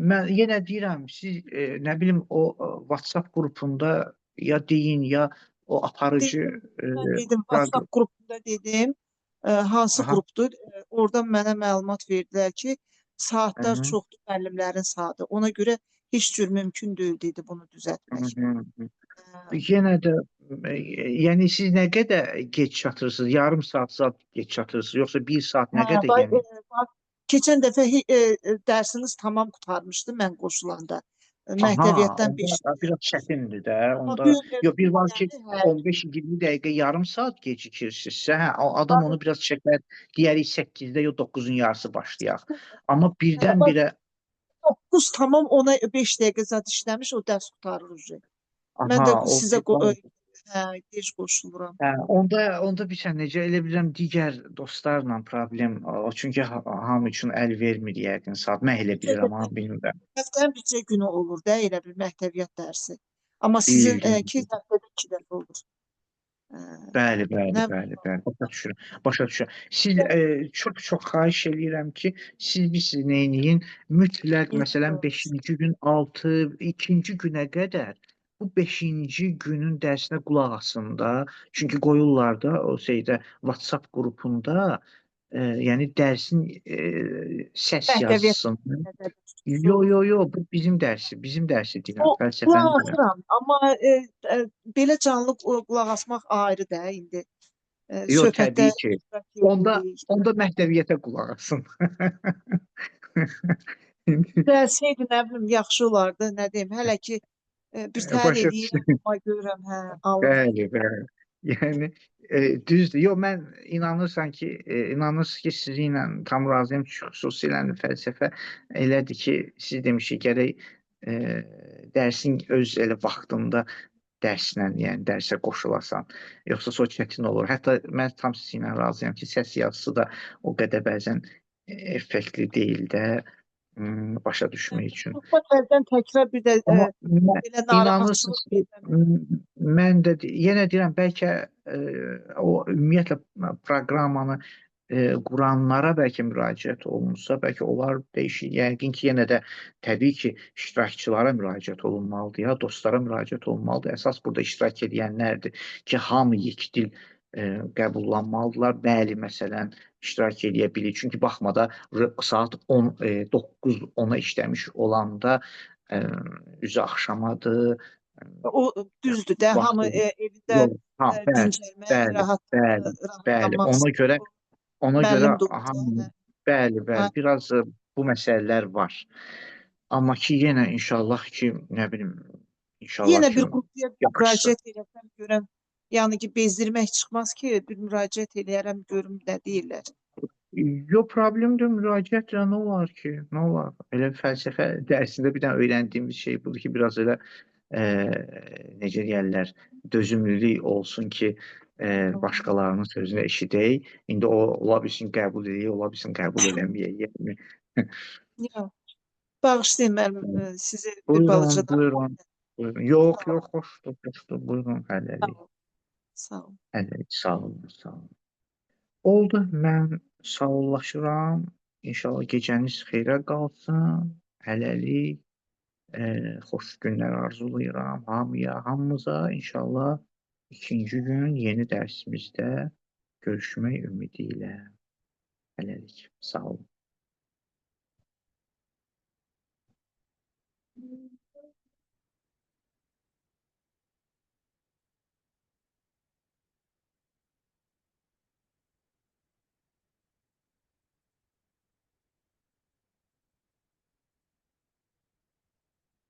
[SPEAKER 1] Mən yenə deyirəm, siz nə bilim o WhatsApp qrupunda ya deyin, ya o aparıcı
[SPEAKER 3] Dedim, mən dedim
[SPEAKER 1] proqram.
[SPEAKER 3] WhatsApp qrupunda dedim, hansı
[SPEAKER 1] Aha.
[SPEAKER 3] qrupdur? Oradan mənə məlumat verdilər ki, saatlar
[SPEAKER 1] Hı -hı.
[SPEAKER 3] çoxdur müəllimlərin saatı. Ona görə heç cür mümkün deyil dedi bunu düzəltmək.
[SPEAKER 1] Hı -hı. Yenə də yəni siz nə qədər gec çatırsınız? Yarım saat zad gec çatırsınız, yoxsa bir saat nə
[SPEAKER 3] Hə,
[SPEAKER 1] qədər
[SPEAKER 3] bax,
[SPEAKER 1] yəni?
[SPEAKER 3] bax, keçən dəfə dərsiniz tamam qurtarmışdı mən qoşulanda.
[SPEAKER 1] Aha,
[SPEAKER 3] Məhdəviyyətdən
[SPEAKER 1] onda
[SPEAKER 3] 5
[SPEAKER 1] biraz çətindir də.
[SPEAKER 3] Amma
[SPEAKER 1] Onda
[SPEAKER 3] bu gün
[SPEAKER 1] yo bir var ki
[SPEAKER 3] yəni, hə,
[SPEAKER 1] 15-20 dəqiqə, yarım saat gecikirsinizsə, hə, o adam onu biraz çəkər. Deyərik 8-də yo 9-un yarısı başlayaq. Amma
[SPEAKER 3] bax
[SPEAKER 1] birdən-birə
[SPEAKER 3] 9 tamam ona 5 dəqiqə zad işləmiş, o dərs qurtarır uje. Mən də
[SPEAKER 1] aha, o
[SPEAKER 3] sizə
[SPEAKER 1] bir
[SPEAKER 3] hə, gec qoşuluram.
[SPEAKER 1] Hə, onda bilirsən necə elə bilirəm digər dostlarla problem o çünki hamı üçün əl vermir yəqin saat. Mən elə
[SPEAKER 3] Bircə
[SPEAKER 1] bilirəm,
[SPEAKER 3] dəfə
[SPEAKER 1] ha, bilmirəm.
[SPEAKER 3] həftənin bircə günü olur da elə bir məhdəviyyət dərsi. Amma sizin
[SPEAKER 1] Bildim.
[SPEAKER 3] ki həftədə 2 dəfə olur.
[SPEAKER 1] Bəli, bəli,
[SPEAKER 3] Nə
[SPEAKER 1] bəli, bəli. Başa düşürəm. Başa düşürəm. Siz çox-çox xahiş eləyirəm ki, siz bir siz neyləyin? Mütləq məsələn 5-ci gün 6, 2-ci günə qədər bu 5-ci günün dərsinə qulaq asın da. Çünki qoyurlar da o şeydə WhatsApp qrupunda yəni dərsin səs
[SPEAKER 3] Məhdəviyyət
[SPEAKER 1] yazısını.
[SPEAKER 3] nəzərdə
[SPEAKER 1] Yo,
[SPEAKER 3] tutulsun.
[SPEAKER 1] yo, yo, bu bizim dərsi, bizim dərsi deyirəm,
[SPEAKER 3] O
[SPEAKER 1] fəlsəfəni
[SPEAKER 3] qulaq
[SPEAKER 1] deyirəm.
[SPEAKER 3] asıram, amma belə canlı qulaq asmaq ayrı da indi.
[SPEAKER 1] Yo,
[SPEAKER 3] Söhbətdə
[SPEAKER 1] təbii ki.
[SPEAKER 3] iştirak
[SPEAKER 1] Onda
[SPEAKER 3] edirik.
[SPEAKER 1] onda məhdəviyyətə qulaq asın.
[SPEAKER 3] Düzəlsəydi nə bilim yaxşı olardı, nə deyim. Hələ ki bir təhər
[SPEAKER 1] Başa
[SPEAKER 3] eləyirəm,
[SPEAKER 1] düşürəm.
[SPEAKER 3] amma görürəm, hə, alınmır.
[SPEAKER 1] Bəli, bəli. Yəni düzdür. Yox, mən inanırsan ki, inanırsınız ki, sizinlə tam razıyam. Xüsusilə fəlsəfə elədir ki, siz demişik gərək e, dərsin öz elə vaxtında dərslə, yəni dərsə qoşulasan. Yoxsa sonra çətin olur. Hətta mən tam sizinlə razıyam ki, səs yazısı da o qədər bəzən effektli deyil də başa düşmək üçün.
[SPEAKER 3] Bəzən təkrar bir də
[SPEAKER 1] Amma
[SPEAKER 3] belə
[SPEAKER 1] inanırsınız
[SPEAKER 3] narahatçılıq
[SPEAKER 1] ki, mən də yenə deyirəm, bəlkə o ümumiyyətlə proqramını quranlara bəlkə müraciət olunsa, bəlkə onlar dəyişir. Yəqin ki, yenə də təbii ki, iştirakçılara müraciət olunmalıdır, ya dostlara müraciət olunmalıdır. Əsas burada iştirak edənlərdir ki, hamı yekdil qəbullanmalıdırlar. Bəli, məsələn, iştirak eləyə bilir. Çünki baxmada saat 10, 9-10-a işləmiş olanda üzü axşamadır.
[SPEAKER 3] O düzdür də, hamı evində
[SPEAKER 1] Yox, ha, bəli,
[SPEAKER 3] dincəlmək,
[SPEAKER 1] bəli,
[SPEAKER 3] rahat
[SPEAKER 1] bəli, bəli.
[SPEAKER 3] rahatlanmaq
[SPEAKER 1] Ona görə ona görə
[SPEAKER 3] Müəllim də orada,
[SPEAKER 1] hamı
[SPEAKER 3] hə.
[SPEAKER 1] bəli, bəli,
[SPEAKER 3] Hə.
[SPEAKER 1] biraz bu məsələlər var. Amma ki yenə inşallah ki, nə bilim, inşallah
[SPEAKER 3] Yenə
[SPEAKER 1] ki
[SPEAKER 3] bir qrupya
[SPEAKER 1] yaxşısı.
[SPEAKER 3] müraciət eləsəm görəm, yəni ki, bezdirmək çıxmaz ki, bir müraciət eləyərəm, görüm nə deyirlər.
[SPEAKER 1] Yox, problemdir, müraciətlə nə olar ki? Nə olar? Elə fəlsəfə dərsində bir dənə öyrəndiyimiz şey budur ki, biraz elə necə deyərlər, dözümlülük olsun ki, başqalarının sözünü eşidək. İndi o ola bilsin qəbul eləyək, ola bilsin qəbul eləməyək. Yəni
[SPEAKER 3] Yox. Bağışlayın müəllim, sizi bir
[SPEAKER 1] Buyurun,
[SPEAKER 3] balaca da
[SPEAKER 1] buyurun. Buyurun. Yox,
[SPEAKER 3] Sağ olun.
[SPEAKER 1] yox, xoşdur, xoşdur. Buyurun,
[SPEAKER 3] Sağ
[SPEAKER 1] hələlik.
[SPEAKER 3] olun. Sağ olun.
[SPEAKER 1] Hələlik, sağ olun, sağ olun. Oldu, mən sağollaşıram. İnşallah gecəniz xeyrə qalsın. Hələlik xoş günlər arzulayıram hamıya, hamımıza. İnşallah ikinci gün yeni dərsimizdə görüşmək ümidi ilə. Hələlik, sağ olun.